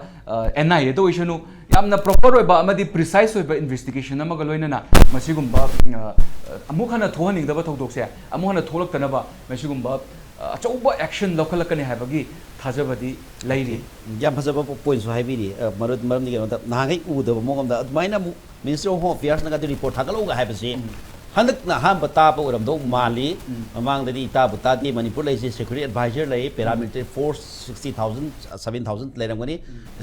NIAꯗ ꯑꯣꯏꯁꯅꯨ, ꯌꯥꯝꯅ proper ꯑꯣꯏꯕ ꯑꯃꯗꯤ precise ꯑꯣꯏꯕ investigation ꯑꯃꯒ ꯂꯣꯏꯅꯅ ꯃꯁꯤꯒꯨꯝꯕ, ꯑ, ꯑꯃꯨꯛ ꯍꯟꯅ ꯊꯣꯛꯍꯟꯅꯤꯡꯗꯕ ꯊꯧꯗꯣꯛꯁꯦ ꯑꯃꯨꯛ ꯍꯟꯅ ꯊꯣꯛꯂꯛꯇꯅꯕ ꯃꯁꯤꯒꯨꯝꯕ, ꯑ, ꯑꯆꯧꯕ action ꯂꯧꯈꯠꯂꯛꯀꯅꯤ ꯍꯥꯏꯕꯒꯤ ꯊꯥꯖꯕꯗꯤ ꯂꯩꯔꯤ꯫ ꯌꯥꯝ ꯐꯖꯕ ꯄꯣꯏꯟꯁꯨ ꯍꯥꯏꯕꯤꯔꯤ꯫ ꯑ, ꯃꯔꯨ- ꯃꯔꯝꯗꯤ ꯀꯩꯅꯣꯗ ꯅꯍꯥꯟꯈꯩ ꯎꯗꯕ ꯃꯑꯣꯡ ꯑꯃꯗ ꯑꯗꯨꯃꯥꯏꯅ ꯑꯃꯨꯛ Ministry of Home Affairsꯅꯒꯗꯤ report ꯊꯥꯒꯠꯂꯛꯎꯒ ꯍꯥꯏꯕꯁꯤ ꯍꯟꯗꯛꯅ ꯑꯍꯥꯟꯕ ꯇꯥꯕ ꯑꯣꯏꯔꯝꯗꯧ ꯃꯥꯜꯂꯤ꯫ ꯃꯃꯥꯡꯗꯗꯤ ꯏꯇꯥꯕꯨ ꯇꯥꯗꯦ꯫ ꯃꯅꯤꯄꯨꯔ ꯂꯩꯔꯤꯁꯦ security advisor ꯂꯩ, paramilitary force sixty thousand, seven thousand ꯂꯩꯔꯝꯒꯅꯤ꯫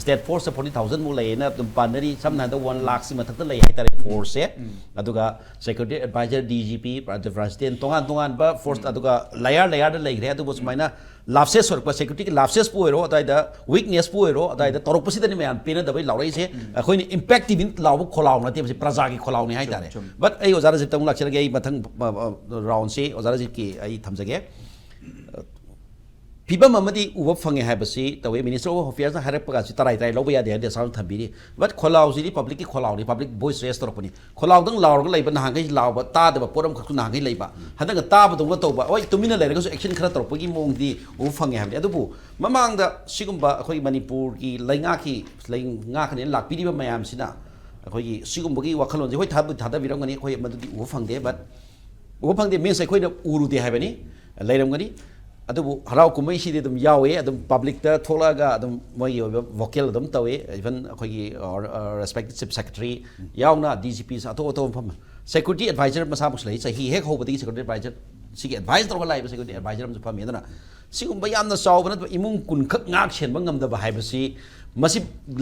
State force forty thousand ꯃꯨꯛ ꯂꯩꯌꯦꯅ ꯑꯗꯨꯝ ꯄꯥꯟꯅꯔꯤ꯫ ꯁꯝꯅ ꯍꯥꯏꯔꯕꯗ one ꯂꯥꯈꯁꯤ ꯃꯊꯛꯇ ꯂꯩ ꯍꯥꯏꯇꯥꯔꯦ forceꯁꯦ꯫ ꯑꯗꯨꯒ security advisor, DGP, president, ꯇꯣꯉꯥꯟ ꯇꯣꯉꯥꯟꯕ force, ꯑꯗꯨꯒ layer layerꯗ ꯂꯩꯈ꯭ꯔꯦ꯫ ꯑꯗꯨꯕꯨ ꯁꯨꯃꯥꯏꯅ lapses ꯑꯣꯏꯔꯛꯄ, securityꯒꯤ lapsesꯄꯨ ꯑꯣꯏꯔꯣ, ꯑꯗꯥꯏꯗ weaknessꯄꯨ ꯑꯣꯏꯔꯣ, ꯑꯗꯥꯏꯗ ꯇꯧꯔꯛꯄꯁꯤꯗꯅꯤ ꯃꯌꯥꯝ ꯄꯦꯟꯅꯗꯕꯩ ꯂꯥꯎꯔꯛꯏꯁꯦ꯫ ꯑꯩꯈꯣꯏꯅ impact TV ꯂꯥꯎꯕ ꯈꯣꯜꯂꯥꯎ ꯅꯠꯇꯦꯕ, ꯁꯤ ꯄ꯭ꯔꯖꯥꯒꯤ ꯈꯣꯜꯂꯥꯎꯅꯤ ꯍꯥꯏꯇꯥꯔꯦ꯫ ꯆꯨꯝꯃꯤ꯫ But ꯑꯩ ꯑꯣꯖꯥ ꯔꯥꯖꯤꯞꯇ ꯑꯃꯨꯛ ꯂꯥꯛꯆꯔꯒꯦ꯫ ꯑꯩ ꯃꯊꯪ, ꯑ, ꯑ, roundꯁꯤ ꯑꯣꯖꯥ ꯔꯥꯖꯤꯞꯀꯤ ꯑꯩ ꯊꯝꯖꯒꯦ꯫ ꯐꯤꯕꯝ ꯑꯃꯗꯤ ꯎꯕ ꯐꯪꯉꯦ ꯍꯥꯏꯕꯁꯤ ꯇꯧꯋꯦ꯫ Ministry of Affairsꯅ ꯍꯥꯏꯔꯛꯄꯒꯁꯤ ꯇꯔꯥꯏ ꯇꯔꯥꯏ ꯂꯧꯕ ꯌꯥꯗꯦ ꯍꯥꯏꯗꯤ ꯑꯁꯥꯝꯅ ꯊꯝꯕꯤꯔꯤ꯫ But ꯈꯣꯜꯂꯥꯎꯁꯤꯗꯤ publicꯀꯤ ꯈꯣꯜꯂꯥꯎꯅꯤ, public voice raise ꯇꯧꯔꯛꯄꯅꯤ꯫ ꯈꯣꯜꯂꯥꯎꯗꯪ ꯂꯥꯎꯔꯒ ꯂꯩꯕ ꯅꯍꯥꯟꯈꯩ ꯂꯥꯎꯕ ꯇꯥꯗꯕ ꯄꯣꯠ ꯑꯃꯈꯛꯁꯨ ꯅꯍꯥꯟꯈꯩ ꯂꯩꯕ꯫ ꯍꯟꯗꯛꯅ ꯇꯥꯕꯗꯧꯅ ꯇꯧꯕ, ꯍꯣꯏ, ꯇꯨꯃꯤꯟꯅ ꯂꯩꯔꯒꯁꯨ action ꯈꯔ ꯇꯧꯔꯛꯄꯒꯤ ꯃꯑꯣꯡꯗꯤ ꯎꯕ ꯐꯪꯉꯦ ꯍꯥꯏꯕꯅꯤ꯫ ꯑꯗꯨꯕꯨ ꯃꯃꯥꯡꯗ ꯁꯤꯒꯨꯝꯕ ꯑꯩꯈꯣꯏ ꯃꯅꯤꯄꯨꯔꯒꯤ ꯂꯩꯉꯥꯛꯀꯤ, ꯂꯩꯉꯥꯛꯀꯅꯦꯅ ꯂꯥꯛꯄꯤꯔꯤꯕ ꯃꯌꯥꯝꯁꯤꯅ ꯑꯩꯈꯣꯏꯒꯤ ꯁꯤꯒꯨꯝꯕꯒꯤ ꯋꯥꯈꯜꯂꯣꯟꯁꯦ, ꯍꯣꯏ, ꯊꯥꯕꯨꯗꯤ ꯊꯥꯗꯕꯤꯔꯝꯒꯅꯤ, ꯑꯩꯈꯣꯏ ꯃꯗꯨꯗꯤ ꯎꯕ ꯐꯪꯗꯦ꯫ But ꯎꯕ ꯐꯪꯗꯦ means ꯑꯩꯈꯣꯏꯅ ꯎꯔꯨꯗꯦ ꯍꯥꯏꯕꯅꯤ, ꯂꯩꯔꯝꯒꯅꯤ꯫ ꯑꯗꯨꯕꯨ ꯍꯔꯥꯎ ꯀꯨꯝꯍꯩꯁꯤꯗꯤ ꯑꯗꯨꯝ ꯌꯥꯎꯋꯦ, ꯑꯗꯨꯝ publicꯇ ꯊꯣꯛꯂꯛꯑꯒ ꯑꯗꯨꯝ ꯃꯣꯏꯒꯤ ꯑꯣꯏꯕ vocal ꯑꯗꯨꯝ ꯇꯧꯋꯤ꯫ Even ꯑꯩꯈꯣꯏꯒꯤ, ꯑ, ꯑ, respected chief secretary ꯌꯥꯎꯅ DGPs ꯑꯇꯣꯞ ꯑꯇꯣꯞꯄ ꯃꯐꯝ, security advisor ꯃꯁꯥꯃꯛꯁꯨ ꯂꯩ꯫ ꯆꯍꯤ ꯍꯦꯛ ꯍꯧꯕꯗꯒꯤ security advisor, ꯁꯤꯒꯤ advise ꯇꯧꯔꯒ ꯂꯥꯛꯏꯕ security advisor ꯑꯃꯁꯨ ꯐꯝꯃꯤ꯫ ꯑꯗꯨꯅ ꯁꯤꯒꯨꯝꯕ ꯌꯥꯝꯅ ꯆꯥꯎꯕ ꯅꯠꯇꯕ ꯏꯃꯨꯡ ꯀꯨꯟꯈꯛ ꯉꯥꯛ ꯁꯦꯟꯕ ꯉꯝꯗꯕ ꯍꯥꯏꯕꯁꯤ, ꯃꯁꯤ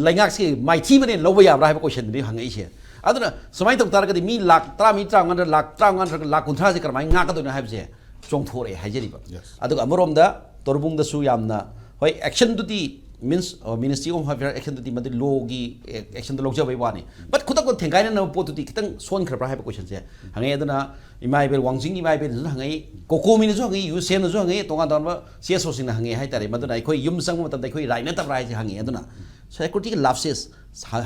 ꯂꯩꯉꯥꯛꯁꯤ ꯃꯥꯏꯊꯤꯕꯅꯦ ꯂꯧꯕ ꯌꯥꯕ꯭ꯔꯥ ꯍꯥꯏꯕ ꯀꯣꯏꯁꯟꯗꯨꯅꯤ ꯍꯪꯉꯛꯏꯁꯦ꯫ ꯑꯗꯨꯅ ꯁꯨꯃꯥꯏꯅ ꯇꯧ ꯇꯥꯔꯒꯗꯤ ꯃꯤ ꯂꯥꯛ ꯇꯔꯥꯃꯔꯤ, ꯇꯔꯥꯃꯉꯥ ꯅꯠꯇ꯭ꯔꯒ ꯂꯥꯛ ꯇꯔꯥꯃꯉꯥ ꯅꯠꯇ꯭ꯔꯒ ꯂꯥꯛ ꯀꯨꯟꯊ꯭ꯔꯥꯁꯦ ꯀꯔꯝꯍꯥꯏꯅ ꯉꯥꯛꯀꯗꯣꯏꯅꯣ ꯍꯥꯏꯕꯁꯦ ꯆꯣꯡꯊꯣꯔꯛꯑꯦ ꯍꯥꯏꯖꯔꯤꯕ꯫ Yes. ꯑꯗꯨꯒ ꯑꯃꯔꯣꯝꯗ ꯇꯣꯔꯕꯨꯡꯗꯁꯨ ꯌꯥꯝꯅ, ꯍꯣꯏ, action ꯗꯨꯗꯤ, means, ꯑ, Ministry of Home Affairs action ꯗꯨꯗꯤ ꯃꯗꯨ ꯂꯣꯒꯤ action ꯗꯨ ꯂꯧꯖꯕꯩ ꯋꯥꯅꯤ꯫ But ꯈꯨꯗꯛꯇ ꯊꯦꯡꯒꯥꯏꯅꯅꯕ ꯄꯣꯠꯇꯨꯗꯤ ꯈꯤꯇꯪ ꯁꯣꯟꯈ꯭ꯔꯕ꯭ꯔꯥ ꯍꯥꯏꯕ ꯀꯣꯏꯁꯟꯁꯦ ꯍꯪꯉꯛꯑꯦ꯫ ꯑꯗꯨꯅ ꯏꯃꯥ ꯏꯕꯦꯜ, ꯋꯥꯡꯖꯤꯡꯒꯤ ꯏꯃꯥ ꯏꯕꯦꯜꯅꯁꯨ ꯍꯪꯉꯛꯏ, ꯀꯣꯀꯣꯃꯤꯅꯁꯨ ꯍꯪꯉꯛꯏ, ꯌꯨ ꯁꯤ ꯑꯦꯝꯅꯁꯨ ꯍꯪꯉꯛꯏ, ꯇꯣꯉꯥꯟ ꯇꯣꯉꯥꯟꯕ ꯁꯤ ꯑꯦꯁ ꯑꯣꯁꯤꯡꯅ ꯍꯪꯉꯛꯑꯦ ꯍꯥꯏꯇꯥꯔꯦ꯫ ꯃꯗꯨꯅ ꯑꯩꯈꯣꯏ ꯌꯨꯝ ꯆꯪꯕ ꯃꯇꯝꯗ ꯑꯩꯈꯣꯏ right ꯅꯠꯇꯕ꯭ꯔꯥ ꯍꯥꯏꯁꯦ ꯍꯪꯉꯛꯑꯦ꯫ ꯑꯗꯨꯅ security ꯒꯤ lapses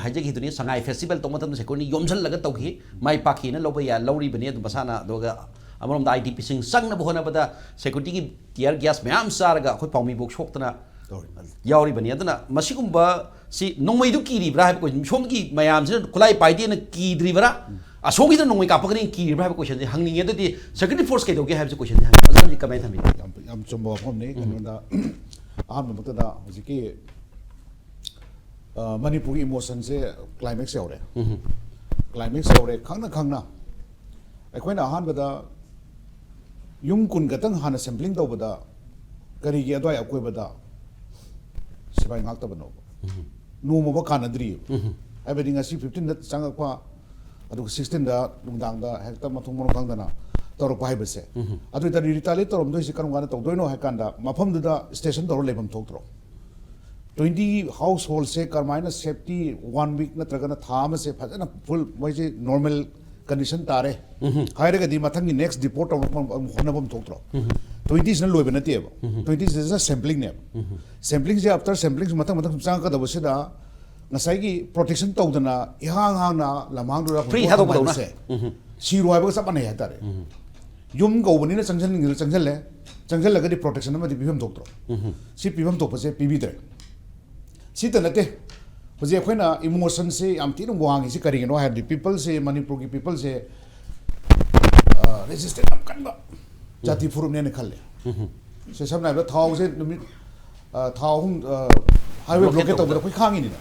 ꯍꯥꯏꯖꯈꯤꯗꯨꯅꯤ, ꯁꯉꯥꯏ festival ꯇꯧꯕ ꯃꯇꯝꯗ security ꯅ ꯌꯣꯝꯁꯤꯜꯂꯒ ꯇꯧꯈꯤ, ꯃꯥꯏ ꯄꯥꯛꯈꯤꯅ ꯂꯧꯕ ꯌꯥ-, ꯂꯧꯔꯤꯕꯅꯤ꯫ ꯑꯗꯨ ꯃꯁꯥꯅ, ꯑꯗꯨꯒ ꯑꯃꯔꯣꯝꯗ ꯑꯥꯏ ꯗꯤ ꯄꯤꯁꯤꯡ ꯆꯪꯅꯕ ꯍꯣꯠꯅꯕꯗ security ꯒꯤ tear gas ꯃꯌꯥꯝ ꯆꯥꯔꯒ ꯑꯩꯈꯣꯏ ꯄꯥꯎꯃꯤꯐꯥꯎ ꯁꯣꯛꯇꯅ ꯇꯧꯔꯤꯕꯅꯤ꯫ ꯌꯥꯎꯔꯤꯕꯅꯤ꯫ ꯑꯗꯨꯅ ꯃꯁꯤꯒꯨꯝꯕ ꯁꯤ ꯅꯣꯡꯃꯩꯗꯨ ꯀꯤꯔꯤꯕ꯭ꯔꯥ ꯍꯥꯏꯕ ꯀꯣꯏꯁꯟ, ꯁꯣꯝꯒꯤ ꯃꯌꯥꯝꯁꯤꯅ ꯈꯨꯠꯂꯥꯏ ꯄꯥꯏꯗꯦꯅ ꯀꯤꯗ꯭ꯔꯤꯕ꯭ꯔꯥ, ꯑꯁꯣꯝꯒꯤꯗ ꯅꯣꯡꯃꯩ ꯀꯥꯞꯄꯛꯀꯅꯤ ꯀꯤꯔꯤꯕ꯭ꯔꯥ ꯍꯥꯏꯕ ꯀꯣꯏꯁꯟꯁꯦ ꯍꯪꯅꯤꯡꯉꯦ꯫ ꯑꯗꯨꯗꯤ security force ꯀꯩꯗꯧꯒꯦ ꯍꯥꯏꯕꯁꯤ ꯀꯣꯏꯁꯟꯁꯦ ꯍꯪꯉꯤ꯫ ꯑꯣꯖꯥ ꯍꯧꯖꯤꯛ ꯀꯃꯥꯏꯅ ꯊꯝꯕꯤꯒꯦ? ꯌꯥꯝ ꯌꯥꯝ ꯆꯨꯝꯕ ꯋꯥꯐꯝꯅꯤ꯫ ꯀꯩꯅꯣꯗ, ꯑꯍꯥꯟꯕꯃꯛꯇꯗ ꯍꯧꯖꯤꯛꯀꯤ, ꯑ, ꯃꯅꯤꯄꯨꯔꯒꯤ emotion ꯁꯦ climax ꯌꯧꯔꯦ꯫ Climax ꯌꯧꯔꯦ ꯈꯪꯅ ꯈꯪꯅ꯫ ꯑꯩꯈꯣꯏꯅ ꯑꯍꯥꯟꯕꯗ ꯌꯨꯝ ꯀꯨꯟ ꯈꯛꯇꯪ ꯍꯥꯟꯅ sampling ꯇꯧꯕꯗ ꯀꯔꯤꯒꯤ ꯑꯗꯨꯋꯥꯏ ꯑꯀꯣꯏꯕꯗ ꯁꯤꯐꯥꯏ ꯉꯥꯛꯇꯕꯅꯣꯕ? ꯅꯣꯡꯃꯐꯥꯎ ꯀꯥꯟꯅꯗ꯭ꯔꯤꯕ꯫ ꯍꯥꯏꯕꯗꯤ ꯉꯁꯤ fifteen ꯗ ꯆꯪꯉꯛꯄ, ꯑꯗꯨꯒ sixteen ꯗ ꯅꯨꯡꯗꯥꯡꯗ ꯍꯦꯛꯇ ꯃꯊꯣꯡ ꯃꯔꯝ ꯈꯪꯗꯅ ꯇꯧꯔꯛꯄ ꯍꯥꯏꯕꯁꯦ꯫ ꯑꯗꯨ ꯑꯣꯏꯇꯥꯔꯗꯤ retaliate ꯇꯧꯔꯝꯗꯣꯏꯁꯤ ꯀꯔꯝ ꯀꯥꯟꯗ ꯇꯧꯗꯣꯏꯅꯣ ꯍꯥꯏ ꯀꯥꯟꯗ, ꯃꯐꯝꯗꯨꯗ station ꯇꯧꯔ ꯂꯩꯐꯝ ꯊꯣꯛꯇ꯭ꯔꯣ? Twenty household ꯁꯦ ꯀꯔꯝꯍꯥꯏꯅ safety one week ꯅꯠꯇ꯭ꯔꯒꯅ ꯊꯥ ꯑꯃꯁꯦ ꯐꯖꯅ full ꯃꯣꯏꯁꯦ normal condition ꯇꯥꯔꯦ ꯍꯥꯏꯔꯒꯗꯤ ꯃꯊꯪꯒꯤ next deport ꯇꯧꯅꯕ ꯍꯣꯠꯅꯐꯝ ꯊꯣꯛꯇ꯭ꯔꯣ? Twenty ꯁꯤꯅ ꯂꯣꯏꯕ ꯅꯠꯇꯦꯕ꯫ Twenty ꯁꯤꯅ sampling ꯅꯦꯕ꯫ Sampling ꯁꯦ after sampling ꯃꯊꯪ ꯃꯊꯪ ꯁꯨꯝ ꯆꯪꯉꯛꯀꯗꯕꯁꯤꯗ ꯉꯁꯥꯏꯒꯤ protection ꯇꯧꯗꯅ ꯏꯍꯥꯡ ꯍꯥꯡꯅ ꯂꯝꯍꯥꯡꯗꯨꯗ Free ꯍꯨꯟꯗꯣꯛꯑꯝꯕ ꯊꯥꯗꯣꯛꯄꯗꯧꯅ꯫ ꯍꯥꯏꯕꯁꯦ ꯁꯤꯔꯣ ꯍꯥꯏꯕꯒ ꯆꯞ ꯃꯥꯟꯅꯩ ꯍꯥꯏꯇꯥꯔꯦ꯫ ꯌꯨꯝ ꯀꯧꯕꯅꯤꯅ ꯆꯪꯁꯤꯟꯅꯤꯡꯉꯤꯗ ꯆꯪꯁꯤꯜꯂꯦ, ꯆꯪꯁꯤꯜꯂꯒꯗꯤ protection ꯑꯃꯗꯤ ꯄꯤꯐꯝ ꯊꯣꯛꯇ꯭ꯔꯣ? ꯁꯤ ꯄꯤꯐꯝ ꯊꯣꯛꯄꯁꯦ ꯄꯤꯕꯤꯗ꯭ꯔꯦ꯫ ꯁꯤꯇ ꯅꯠꯇꯦ, ꯍꯧꯖꯤꯛ ꯑꯩꯈꯣꯏꯅ emotion ꯁꯦ ꯌꯥꯝ ꯊꯤꯅ ꯋꯥꯡꯉꯤꯁꯤ ꯀꯔꯤꯒꯤꯅꯣ ꯍꯥꯏꯔꯗꯤ, people ꯁꯦ, ꯃꯅꯤꯄꯨꯔꯒꯤ people ꯁꯦ, ꯑ, resistance ꯌꯥꯝ ꯀꯟꯕ ꯖꯥꯇꯤ ꯐꯨꯔꯨꯞꯅꯦꯅ ꯈꯜꯂꯦ꯫ ꯁꯦ, ꯁꯝꯅ ꯍꯥꯏꯔꯕꯗ ꯊꯥꯎꯁꯦ ꯅꯨꯃꯤꯠ, ꯑ, ꯊꯥ ꯑꯍꯨꯝ, ꯑ, highway blockade blockade ꯇꯧꯕꯗ ꯇꯧꯕꯗ꯫ ꯑꯩꯈꯣꯏ ꯈꯥꯡꯉꯤꯅꯤꯅ꯫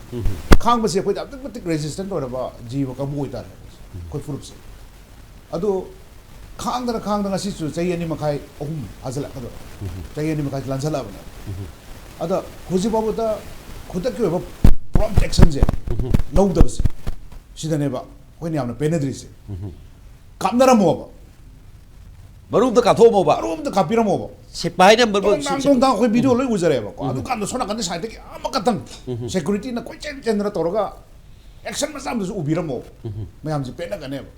ꯈꯥꯡꯕꯁꯦ ꯑꯩꯈꯣꯏꯗ ꯑꯗꯨꯛꯀꯤ ꯃꯇꯤꯛ resistant ꯑꯣꯏꯔꯕ ꯖꯤꯕ ꯀꯥꯡꯕꯨ ꯑꯣꯏꯇꯥꯔꯦ ꯑꯩꯈꯣꯏ ꯐꯨꯔꯨꯞꯁꯦ꯫ ꯑꯗꯨ ꯈꯥꯡꯗꯅ ꯈꯥꯡꯗꯅ ꯉꯁꯤꯁꯨ ꯆꯍꯤ ꯑꯅꯤ ꯃꯈꯥꯏ, ꯑꯍꯨꯝ ꯐꯥꯖꯤꯜꯂꯛꯀꯗꯧꯔꯦ꯫ ꯆꯍꯤ ꯑꯅꯤ ꯃꯈꯥꯏ ꯂꯥꯟꯖꯜꯂꯛꯑꯕꯅꯦ꯫ ꯑꯗ ꯍꯧꯖꯤꯛ ꯐꯥꯎꯕꯗ ꯈꯨꯗꯛꯀꯤ ꯑꯣꯏꯕ prompt action ꯁꯦ ꯂꯧꯗꯕꯁꯦ, ꯁꯤꯗꯅꯦꯕ ꯑꯩꯈꯣꯏꯅ ꯌꯥꯝꯅ ꯄꯦꯟꯅꯗ꯭ꯔꯤꯁꯦ꯫ ꯀꯥꯞꯅꯔꯝꯃꯣꯕ꯫ ꯃꯔꯨꯝꯗ ꯀꯥꯞꯊꯣꯛꯑꯝꯃꯣꯕ꯫ ꯃꯔꯨꯝꯗ ꯀꯥꯞꯄꯤꯔꯝꯃꯣꯕ꯫ ꯁꯤꯐꯥꯏꯅ ꯃꯔꯨ- ꯇꯣꯡ ꯇꯥꯡ ꯇꯣꯡ ꯇꯥꯡ ꯑꯩꯈꯣꯏ video ꯂꯣꯏ ꯎꯖꯔꯦꯕꯀꯣ꯫ ꯑꯗꯨꯀꯥꯟꯗ ꯁꯣꯝ ꯅꯥꯀꯟꯗ side ꯇꯒꯤ ꯑꯃꯈꯛꯇꯪ security ꯅ ꯀꯣꯏꯆꯦꯟ ꯆꯦꯟꯗꯅ ꯇꯧꯔꯒ action ꯃꯆꯥ ꯑꯃꯗꯁꯨ ꯎꯕꯤꯔꯝꯃꯣ꯫ ꯃꯌꯥꯝꯁꯦ ꯄꯦꯟꯅꯒꯅꯦꯕ꯫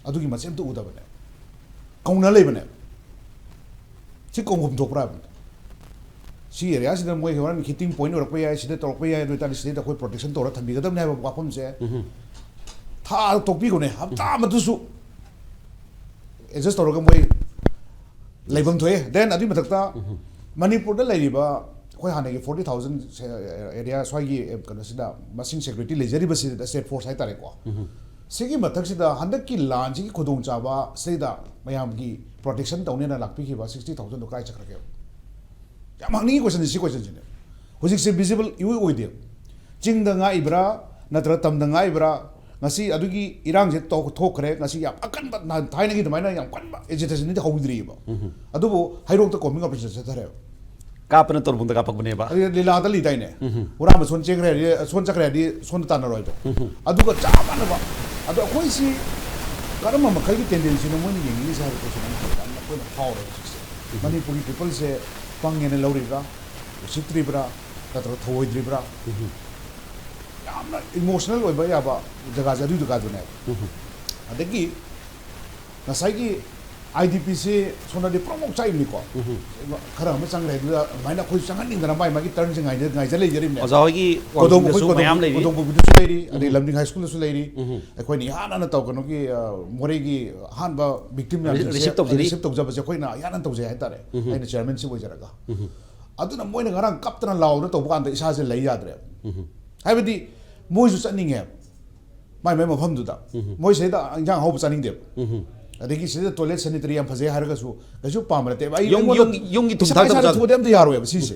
ꯑꯗꯨꯒꯤ ꯃꯁꯦ ꯑꯝꯇ ꯎꯗꯕꯅꯦ꯫ ꯀꯧꯅ ꯂꯩꯕꯅꯦ꯫ ꯁꯤ ꯀꯧꯐꯝ ꯊꯣꯛꯄ꯭ꯔꯥ ꯍꯥꯏꯕꯅꯤ꯫ ꯁꯤ area ꯁꯤꯗ ꯃꯣꯏ ꯍꯣꯔꯦꯟ hitting point ꯑꯣꯏꯔꯛꯄ ꯌꯥꯏ, ꯁꯤꯗ ꯇꯧꯔꯛꯄ ꯌꯥꯏ, ꯑꯗꯨ ꯑꯣꯏꯇꯥꯔꯗꯤ ꯁꯤꯗꯩꯗ ꯑꯩꯈꯣꯏ protection ꯇꯧꯔ ꯊꯝꯕꯤꯒꯗꯕꯅꯦ ꯍꯥꯏꯕ ꯋꯥꯐꯝꯁꯦ ꯊꯥ ꯇꯣꯛꯄꯤꯈꯣꯅꯦ꯫ ꯍꯞꯇꯥ ꯑꯃꯗꯨꯁꯨ adjust ꯇꯧꯔꯒ ꯃꯣꯏ ꯂꯩꯐꯝ ꯊꯣꯛꯑꯦ꯫ Then ꯑꯗꯨꯒꯤ ꯃꯊꯛꯇ ꯃꯅꯤꯄꯨꯔꯗ ꯂꯩꯔꯤꯕ ꯑꯩꯈꯣꯏ ꯍꯥꯟꯅꯒꯤ forty thousand area ꯁ꯭ꯋꯥꯏꯒꯤ, ꯑꯦ, ꯀꯩꯅꯣꯁꯤꯗ ꯃꯁꯤꯡ security ꯂꯩꯖꯔꯤꯕꯁꯤꯗ, state force ꯍꯥꯏꯇꯥꯔꯦꯀꯣ꯫ ꯁꯤꯒꯤ ꯃꯊꯛꯁꯤꯗ ꯍꯟꯗꯛꯀꯤ ꯂꯥꯟꯁꯤꯒꯤ ꯈꯨꯗꯣꯡꯆꯥꯕ ꯁꯤꯗ ꯃꯌꯥꯝꯒꯤ protection ꯇꯧꯅꯦꯅ ꯂꯥꯛꯄꯤꯈꯤꯕ sixty thousand ꯗꯣ ꯀꯥꯏ ꯆꯠꯈ꯭ꯔꯒꯦ? ꯌꯥꯝ ꯍꯪꯅꯤꯡꯉꯤ question ꯁꯤ, ꯁꯤ question ꯁꯤꯅꯦ꯫ ꯍꯧꯖꯤꯛꯁꯦ visible ꯏꯑꯣꯏ ꯑꯣꯏꯗꯦ꯫ ꯆꯤꯡꯗ ꯉꯥꯛꯏꯕ꯭ꯔꯥ, ꯅꯠꯇ꯭ꯔꯒ ꯇꯝꯗ ꯉꯥꯛꯏꯕ꯭ꯔꯥ? ꯉꯁꯤ ꯑꯗꯨꯒꯤ ꯏꯔꯥꯡꯁꯦ ꯇꯧ-, ꯊꯣꯛꯈ꯭ꯔꯦ꯫ ꯉꯁꯤ ꯌꯥꯝ ꯑꯀꯟꯕ, ꯅꯍꯥꯟ ꯊꯥꯏꯅꯒꯤ ꯑꯗꯨꯃꯥꯏꯅ ꯌꯥꯝ ꯀꯟꯕ agitation ꯗꯤ ꯍꯧꯗ꯭ꯔꯤꯑꯕ꯫ ꯑꯗꯨꯕꯨ ꯍꯩꯔꯣꯛꯇ combing operation ꯆꯠꯊꯔꯦꯕ꯫ ꯀꯥꯞꯄꯅ ꯇꯣꯔꯕꯨꯡꯗ ꯀꯥꯞꯄꯛꯄꯅꯦꯕ꯫ ꯑꯗꯨ ꯂꯤꯂꯥꯗ ꯂꯤꯗꯥꯏꯅꯦ? ꯍꯨꯔꯥꯟꯕ ꯁꯣꯟ ꯆꯦꯟꯈ꯭ꯔꯦ ꯍꯥꯏꯗꯤ, ꯁꯣꯟ ꯆꯠꯈ꯭ꯔꯦ ꯍꯥꯏꯗꯤ ꯁꯣꯟꯗ ꯇꯥꯟꯅꯔꯣꯏꯗꯣ꯫ ꯑꯗꯨꯒ ꯆꯞ ꯃꯥꯟꯅꯕ꯫ ꯑꯗꯣ ꯑꯩꯈꯣꯏꯁꯤ ꯀꯔꯝꯕ ꯃꯈꯜꯒꯤ tendency ꯅꯣ ꯃꯣꯏꯅ ꯌꯦꯡꯅꯤꯡꯉꯤꯁꯦ ꯍꯥꯏꯕ question ꯑꯃ ꯌꯥꯝꯅ ꯑꯩꯈꯣꯏꯅ ꯐꯥꯎꯔꯦ ꯍꯧꯖꯤꯛꯁꯦ꯫ ꯃꯅꯤꯄꯨꯔꯒꯤ people ꯁꯦ ꯄꯪꯉꯦꯅ ꯂꯧꯔꯤꯕ꯭ꯔꯥ, ꯎꯁꯤꯠꯇ꯭ꯔꯤꯕ꯭ꯔꯥ, ꯅꯠꯇ꯭ꯔꯒ ꯊꯧꯑꯣꯏꯗ꯭ꯔꯤꯕ꯭ꯔꯥ? ꯌꯥꯝꯅ emotional ꯑꯣꯏꯕ ꯌꯥꯕ ꯖꯒꯥꯁꯦ ꯑꯗꯨꯏ ꯖꯒꯥꯗꯨꯅꯦꯕ꯫ ꯑꯗꯒꯤ ꯉꯁꯥꯏꯒꯤ IDP ꯁꯦ ꯁꯣꯝꯗꯗꯤ ꯄ꯭ꯔꯣꯛ ꯄ꯭ꯔꯣꯛ ꯆꯥꯛꯏꯕꯅꯤꯀꯣ꯫ ꯈꯔ ꯑꯃ ꯆꯪꯈ꯭ꯔꯦ, ꯑꯗꯨꯗ ꯑꯗꯨꯃꯥꯏꯅ ꯑꯩꯈꯣꯏꯁꯨ ꯆꯪꯍꯟꯅꯤꯡꯗꯅ ꯃꯥꯏ ꯃꯥꯒꯤ turn ꯁꯦ ꯉꯥꯏꯖ-, ꯉꯥꯏꯖ ꯂꯩꯖꯔꯤꯕꯅꯦ꯫ ꯑꯣꯖꯥ ꯍꯣꯏꯒꯤ ꯀꯣꯗꯣꯡ, ꯋꯥꯡꯖꯤꯡꯗꯁꯨ ꯑꯩꯈꯣꯏ ꯀꯣꯗꯣꯡ, ꯃꯌꯥꯝ ꯂꯩꯔꯤ꯫ ꯀꯣꯗꯣꯡ ꯄꯨꯈ꯭ꯔꯤꯗꯁꯨ ꯂꯩꯔꯤ, ꯑꯗꯩ ꯂꯝꯗꯤꯡ ꯍꯥꯏ ꯁ꯭ꯀꯨꯜꯗꯁꯨ ꯂꯩꯔꯤ꯫ ꯑꯩꯈꯣꯏꯅ ꯏꯍꯥꯟ ꯍꯥꯟꯅ ꯇꯧ-, ꯀꯩꯅꯣꯒꯤ, ꯑ, ꯃꯣꯔꯦꯒꯤ ꯑꯍꯥꯟꯕ victim ꯃꯌꯥꯝꯁꯤꯡꯁꯦ receive ꯇꯧꯖꯔꯤ꯫ Receive ꯇꯧꯖꯕꯁꯦ ꯑꯩꯈꯣꯏꯅ ꯏꯍꯥꯟ ꯍꯥꯟꯅ ꯇꯧꯖꯩ ꯍꯥꯏꯇꯥꯔꯦ꯫ ꯑꯩꯅ chairmanship ꯑꯣꯏꯖꯔꯒ꯫ ꯑꯗꯨꯅ ꯃꯣꯏꯅ ꯉꯔꯥꯡ ꯀꯞꯇꯅ ꯂꯥꯎꯗꯅ ꯇꯧꯕ ꯀꯥꯟꯗ ꯏꯁꯥꯁꯦ ꯂꯩ ꯌꯥꯗ꯭ꯔꯦꯕ꯫ ꯍꯥꯏꯕꯗꯤ ꯃꯣꯏꯁꯨ ꯆꯠꯅꯤꯡꯉꯦꯕ꯫ ꯃꯥꯏ ꯃꯥꯏ ꯃꯐꯝꯗꯨꯗ꯫ ꯃꯣꯏ ꯁꯤꯗ ꯏꯟꯖꯥꯡ ꯑꯍꯥꯎꯕ ꯆꯥꯅꯤꯡꯗꯦꯕ꯫ ꯑꯗꯒꯤ ꯁꯤꯗ toilet sanitary ꯌꯥꯝ ꯐꯖꯩ ꯍꯥꯏꯔꯒꯁꯨ ꯀꯩꯁꯨ ꯄꯥꯝꯕ ꯅꯠꯇꯦꯕ꯫ ꯑꯩ ꯌꯨꯝ-, ꯑꯩꯉꯣꯟꯗ ꯌꯨꯝ-, ꯌꯨꯝꯒꯤ ꯊꯨꯝ ꯏꯁꯥ, ꯊꯥꯛ ꯏꯁꯥꯗ ꯇꯧꯖꯥꯠ-, ꯊꯨꯕꯗꯤ ꯑꯝꯇ ꯌꯥꯔꯣꯏꯕ ꯁꯤꯁꯦ꯫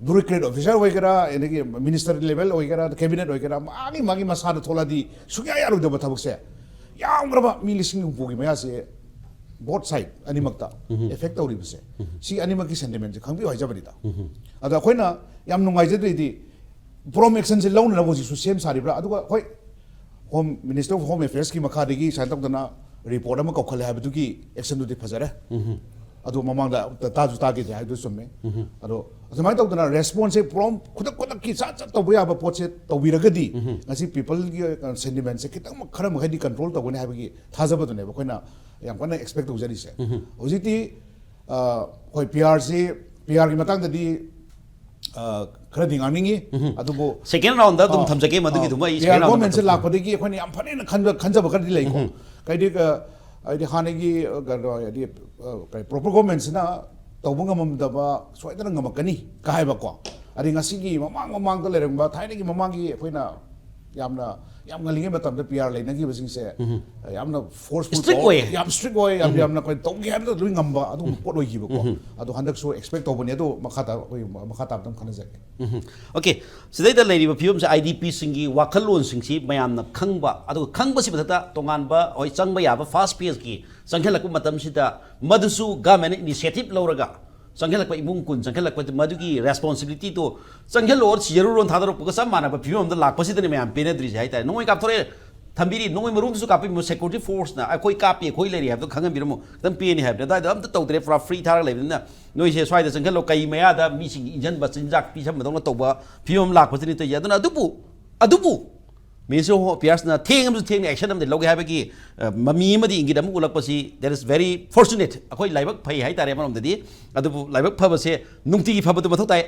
Bureaucrat officer ꯑꯣꯏꯒꯦꯔꯥ, ꯑꯗꯒꯤ minister level ꯑꯣꯏꯒꯦꯔꯥ, cabinet ꯑꯣꯏꯒꯦꯔꯥ, ꯃꯥꯒꯤ, ꯃꯥꯒꯤ ꯃꯁꯥꯗ ꯊꯣꯛꯂꯛꯑꯗꯤ ꯁꯨꯡꯌꯥ ꯌꯥꯔꯣꯏꯗꯕ ꯊꯕꯛꯁꯦ꯫ ꯌꯥꯝꯈ꯭ꯔꯕ ꯃꯤ ꯂꯤꯁꯤꯡ ꯍꯨꯝꯐꯨꯒꯤ ꯃꯌꯥꯁꯦ both side ꯑꯅꯤꯃꯛꯇ effect ꯇꯧꯔꯤꯕꯁꯦ, ꯁꯤ ꯑꯅꯤꯃꯛꯀꯤ sentiment ꯁꯦ ꯈꯪꯕꯤꯌꯨ ꯍꯥꯏꯖꯕꯅꯤꯗ꯫ ꯑꯗꯣ ꯑꯩꯈꯣꯏꯅ ꯌꯥꯝ ꯅꯨꯡꯉꯥꯏꯖꯗ꯭ꯔꯤꯗꯤ, prompt action ꯁꯦ ꯂꯧꯅꯅꯕ ꯍꯧꯖꯤꯛꯁꯨ ꯁꯦꯝ ꯁꯥꯔꯤꯕ꯭ꯔꯥ? ꯑꯗꯨꯒ ꯍꯣꯏ, Home, Ministry of Home Affairs ꯀꯤ ꯃꯈꯥꯗꯒꯤ ꯁꯨꯃꯥꯏꯅ ꯇꯧꯗꯅ report ꯑꯃ ꯀꯧꯈꯠꯂꯦ ꯍꯥꯏꯕꯗꯨꯒꯤ action ꯗꯨꯗꯤ ꯐꯖꯔꯦ꯫ ꯑꯗꯨ ꯃꯃꯥꯡꯗ ꯇꯥꯁꯨ ꯇꯥꯈꯤꯗꯦ ꯍꯥꯏꯕꯗꯨ ꯆꯨꯝꯃꯦ꯫ ꯑꯗꯣ ꯑꯗꯨꯃꯥꯏꯅ ꯇꯧꯗꯅ response ꯁꯦ prompt, ꯈꯨꯗꯛ ꯈꯨꯗꯛꯀꯤ ꯁꯠ ꯁꯠ ꯇꯧꯕ ꯌꯥꯕ ꯄꯣꯠꯁꯦ ꯇꯧꯕꯤꯔꯒꯗꯤ, ꯉꯁꯤ people ꯒꯤ sentiment ꯁꯦ ꯈꯤꯇꯪ ꯈꯔ ꯃꯈꯩꯗꯤ control ꯇꯧꯒꯅꯤ ꯍꯥꯏꯕꯒꯤ ꯊꯥꯖꯕꯗꯨꯅꯦꯕ ꯑꯩꯈꯣꯏꯅ ꯌꯥꯝ ꯀꯟꯅ expect ꯇꯧꯖꯔꯤꯁꯦ꯫ ꯍꯧꯖꯤꯛꯇꯤ, ꯑ, ꯍꯣꯏ, P R ꯁꯤ, P R ꯒꯤ ꯃꯇꯥꯡꯗꯗꯤ, ꯑ, ꯈꯔꯗꯤ ꯉꯥꯡꯅꯤꯡꯉꯤ꯫ ꯑꯗꯨꯕꯨ, Second round ꯗ ꯑꯗꯨꯝ, ꯑ, ꯊꯝꯖꯒꯦ, ꯃꯗꯨꯒꯤꯗꯨꯃ ꯑꯩ, ꯑ, P R second round ꯗ government ꯁꯦ ꯊꯝꯖꯒꯦ꯫ ꯂꯥꯛꯄꯗꯒꯤ ꯑꯩꯈꯣꯏꯅ ꯌꯥꯝ ꯐꯅꯦꯅ ꯈꯟꯕ, ꯈꯟꯖꯕ ꯈꯔꯗꯤ ꯂꯩꯀꯣ꯫ ꯀꯩꯗꯤ, ꯑ, ꯍꯥꯏꯗꯤ ꯍꯥꯟꯅꯒꯤ, ꯑ, ꯀꯩꯅꯣ, ꯍꯥꯏꯗꯤ, ꯑ, ꯀꯩ, proper government ꯁꯤꯅ ꯇꯧꯕ ꯉꯝꯃꯝꯗꯕ ꯁꯣꯏꯗꯅ ꯉꯝꯃꯛꯀꯅꯤ ꯀꯥ ꯍꯥꯏꯕꯀꯣ꯫ ꯑꯗꯩ ꯉꯁꯤꯒꯤ ꯃꯃꯥꯡ ꯃꯃꯥꯡꯗ ꯂꯩꯔꯝꯕ ꯊꯥꯏꯅꯒꯤ ꯃꯃꯥꯡꯒꯤ ꯑꯩꯈꯣꯏꯅ ꯌꯥꯝꯅ, ꯌꯥꯝ ꯉꯜꯂꯤꯉꯩ ꯃꯇꯝꯗ P R ꯂꯩꯅꯈꯤꯕꯁꯤꯡꯁꯦ ꯌꯥꯝꯅ forceful Strict ꯇꯧ-, ꯑꯣꯏꯌꯦ꯫ ꯌꯥꯝ strict ꯑꯣꯏ, ꯌꯥꯝ, ꯌꯥꯝꯅ ꯑꯩꯈꯣꯏ ꯇꯧꯒꯦ ꯍꯥꯏꯕꯗ ꯂꯣꯏ ꯉꯝꯕ ꯑꯗꯨꯒꯨꯝꯕ ꯄꯣꯠ ꯑꯣꯏꯈꯤꯕꯀꯣ꯫ ꯑꯗꯣ ꯍꯟꯗꯛꯁꯨ expect ꯇꯧꯕꯅꯤ꯫ ꯑꯗꯣ ꯃꯈꯥ ꯇꯥ-, ꯑꯩꯈꯣꯏ ꯃꯈꯥ ꯇꯥꯕꯗ ꯑꯃꯨꯛ ꯈꯟꯅꯖꯒꯦ꯫ OK, ꯁꯤꯗꯩꯗ ꯂꯩꯔꯤꯕ ꯐꯤꯕꯝꯁꯦ, I D P ꯁꯤꯡꯒꯤ ꯋꯥꯈꯜꯂꯣꯟꯁꯤꯡꯁꯤ ꯃꯌꯥꯝꯅ ꯈꯪꯕ, ꯑꯗꯨꯒ ꯈꯪꯕꯁꯤ ꯃꯊꯛꯇ ꯇꯣꯉꯥꯟꯕ, ꯍꯣꯏ, ꯆꯪꯕ ꯌꯥꯕ first phase ꯀꯤ ꯆꯪꯁꯤꯜꯂꯛꯄ ꯃꯇꯝꯁꯤꯗ ꯃꯗꯨꯁꯨ government ꯅ initiative ꯂꯧꯔꯒ ꯆꯪꯁꯤꯜꯂꯛꯄ ꯏꯃꯨꯡ ꯀꯨꯟ ꯆꯪꯁꯤꯜꯂꯛꯄ, ꯃꯗꯨꯒꯤ responsibility ꯗꯣ ꯆꯪꯁꯤꯜꯂꯛꯑꯣ, ꯁꯤꯖꯔꯨꯔꯣ ꯊꯥꯗꯣꯔꯛꯄꯒ ꯆꯞ ꯃꯥꯟꯅꯕ ꯐꯤꯕꯝ ꯑꯃꯗ ꯂꯥꯛꯄꯁꯤꯗꯅꯦ ꯃꯌꯥꯝ ꯄꯦꯟꯅꯗ꯭ꯔꯤꯁꯦ ꯍꯥꯏꯇꯥꯔꯦ꯫ ꯅꯣꯡꯃꯩ ꯀꯥꯞꯊꯣꯔꯛꯑꯦ, ꯊꯝꯕꯤꯔꯤ, ꯅꯣꯡꯃꯩ ꯃꯔꯨꯝꯗꯨꯁꯨ ꯀꯥꯞꯄꯤꯕ, security force ꯅ ꯑꯩꯈꯣꯏ ꯀꯥꯞꯄꯤ, ꯑꯩꯈꯣꯏ ꯂꯩꯔꯤ ꯍꯥꯏꯕꯗꯣ ꯈꯪꯍꯟꯕꯤꯔꯝꯃꯣ, ꯈꯤꯇꯪ ꯄꯦꯟꯅꯤ ꯍꯥꯏꯕꯅꯤ꯫ ꯑꯗꯨꯋꯥꯏꯗ ꯑꯝꯇ ꯇꯧꯗ꯭ꯔꯦ, ꯄꯨꯔꯥ free ꯊꯥꯔꯒ ꯂꯩꯕꯅꯤꯅ ꯅꯣꯏꯁꯦ ꯁ꯭ꯋꯥꯏꯗ ꯆꯪꯁꯤꯜꯂꯣ, ꯀꯩ ꯃꯌꯥꯗ ꯃꯤꯁꯤꯡ ꯏꯟꯖꯟꯕ, ꯆꯤꯟꯖꯥꯛ ꯄꯤꯁꯟꯕꯗꯧꯅ ꯇꯧꯕ ꯐꯤꯕꯝ ꯑꯃ ꯂꯥꯛꯄꯁꯤꯅꯤ ꯇꯧꯔꯤꯁꯦ꯫ ꯑꯗꯨꯅ ꯑꯗꯨꯕꯨ, ꯑꯗꯨꯕꯨ Ministry of Home Affairs ꯅ ꯊꯦꯡꯉꯕꯁꯨ ꯊꯦꯡꯅ action ꯑꯃꯗꯤ ꯂꯧꯒꯦ ꯍꯥꯏꯕꯒꯤ, ꯑ, ꯃꯃꯤ ꯑꯃꯗꯤ ꯏꯪꯒꯤꯠ ꯑꯃ ꯎꯠꯂꯛꯄꯁꯤ, that is very fortunate꯫ ꯑꯩꯈꯣꯏ ꯂꯥꯏꯕꯛ ꯐꯩ ꯍꯥꯏꯇꯥꯔꯦ ꯑꯃꯔꯣꯝꯗꯗꯤ꯫ ꯑꯗꯨꯕꯨ ꯂꯥꯏꯕꯛ ꯐꯕꯁꯦ ꯅꯨꯡꯇꯤꯒꯤ ꯐꯕꯗꯨ ꯃꯊꯧ ꯇꯥꯏ꯫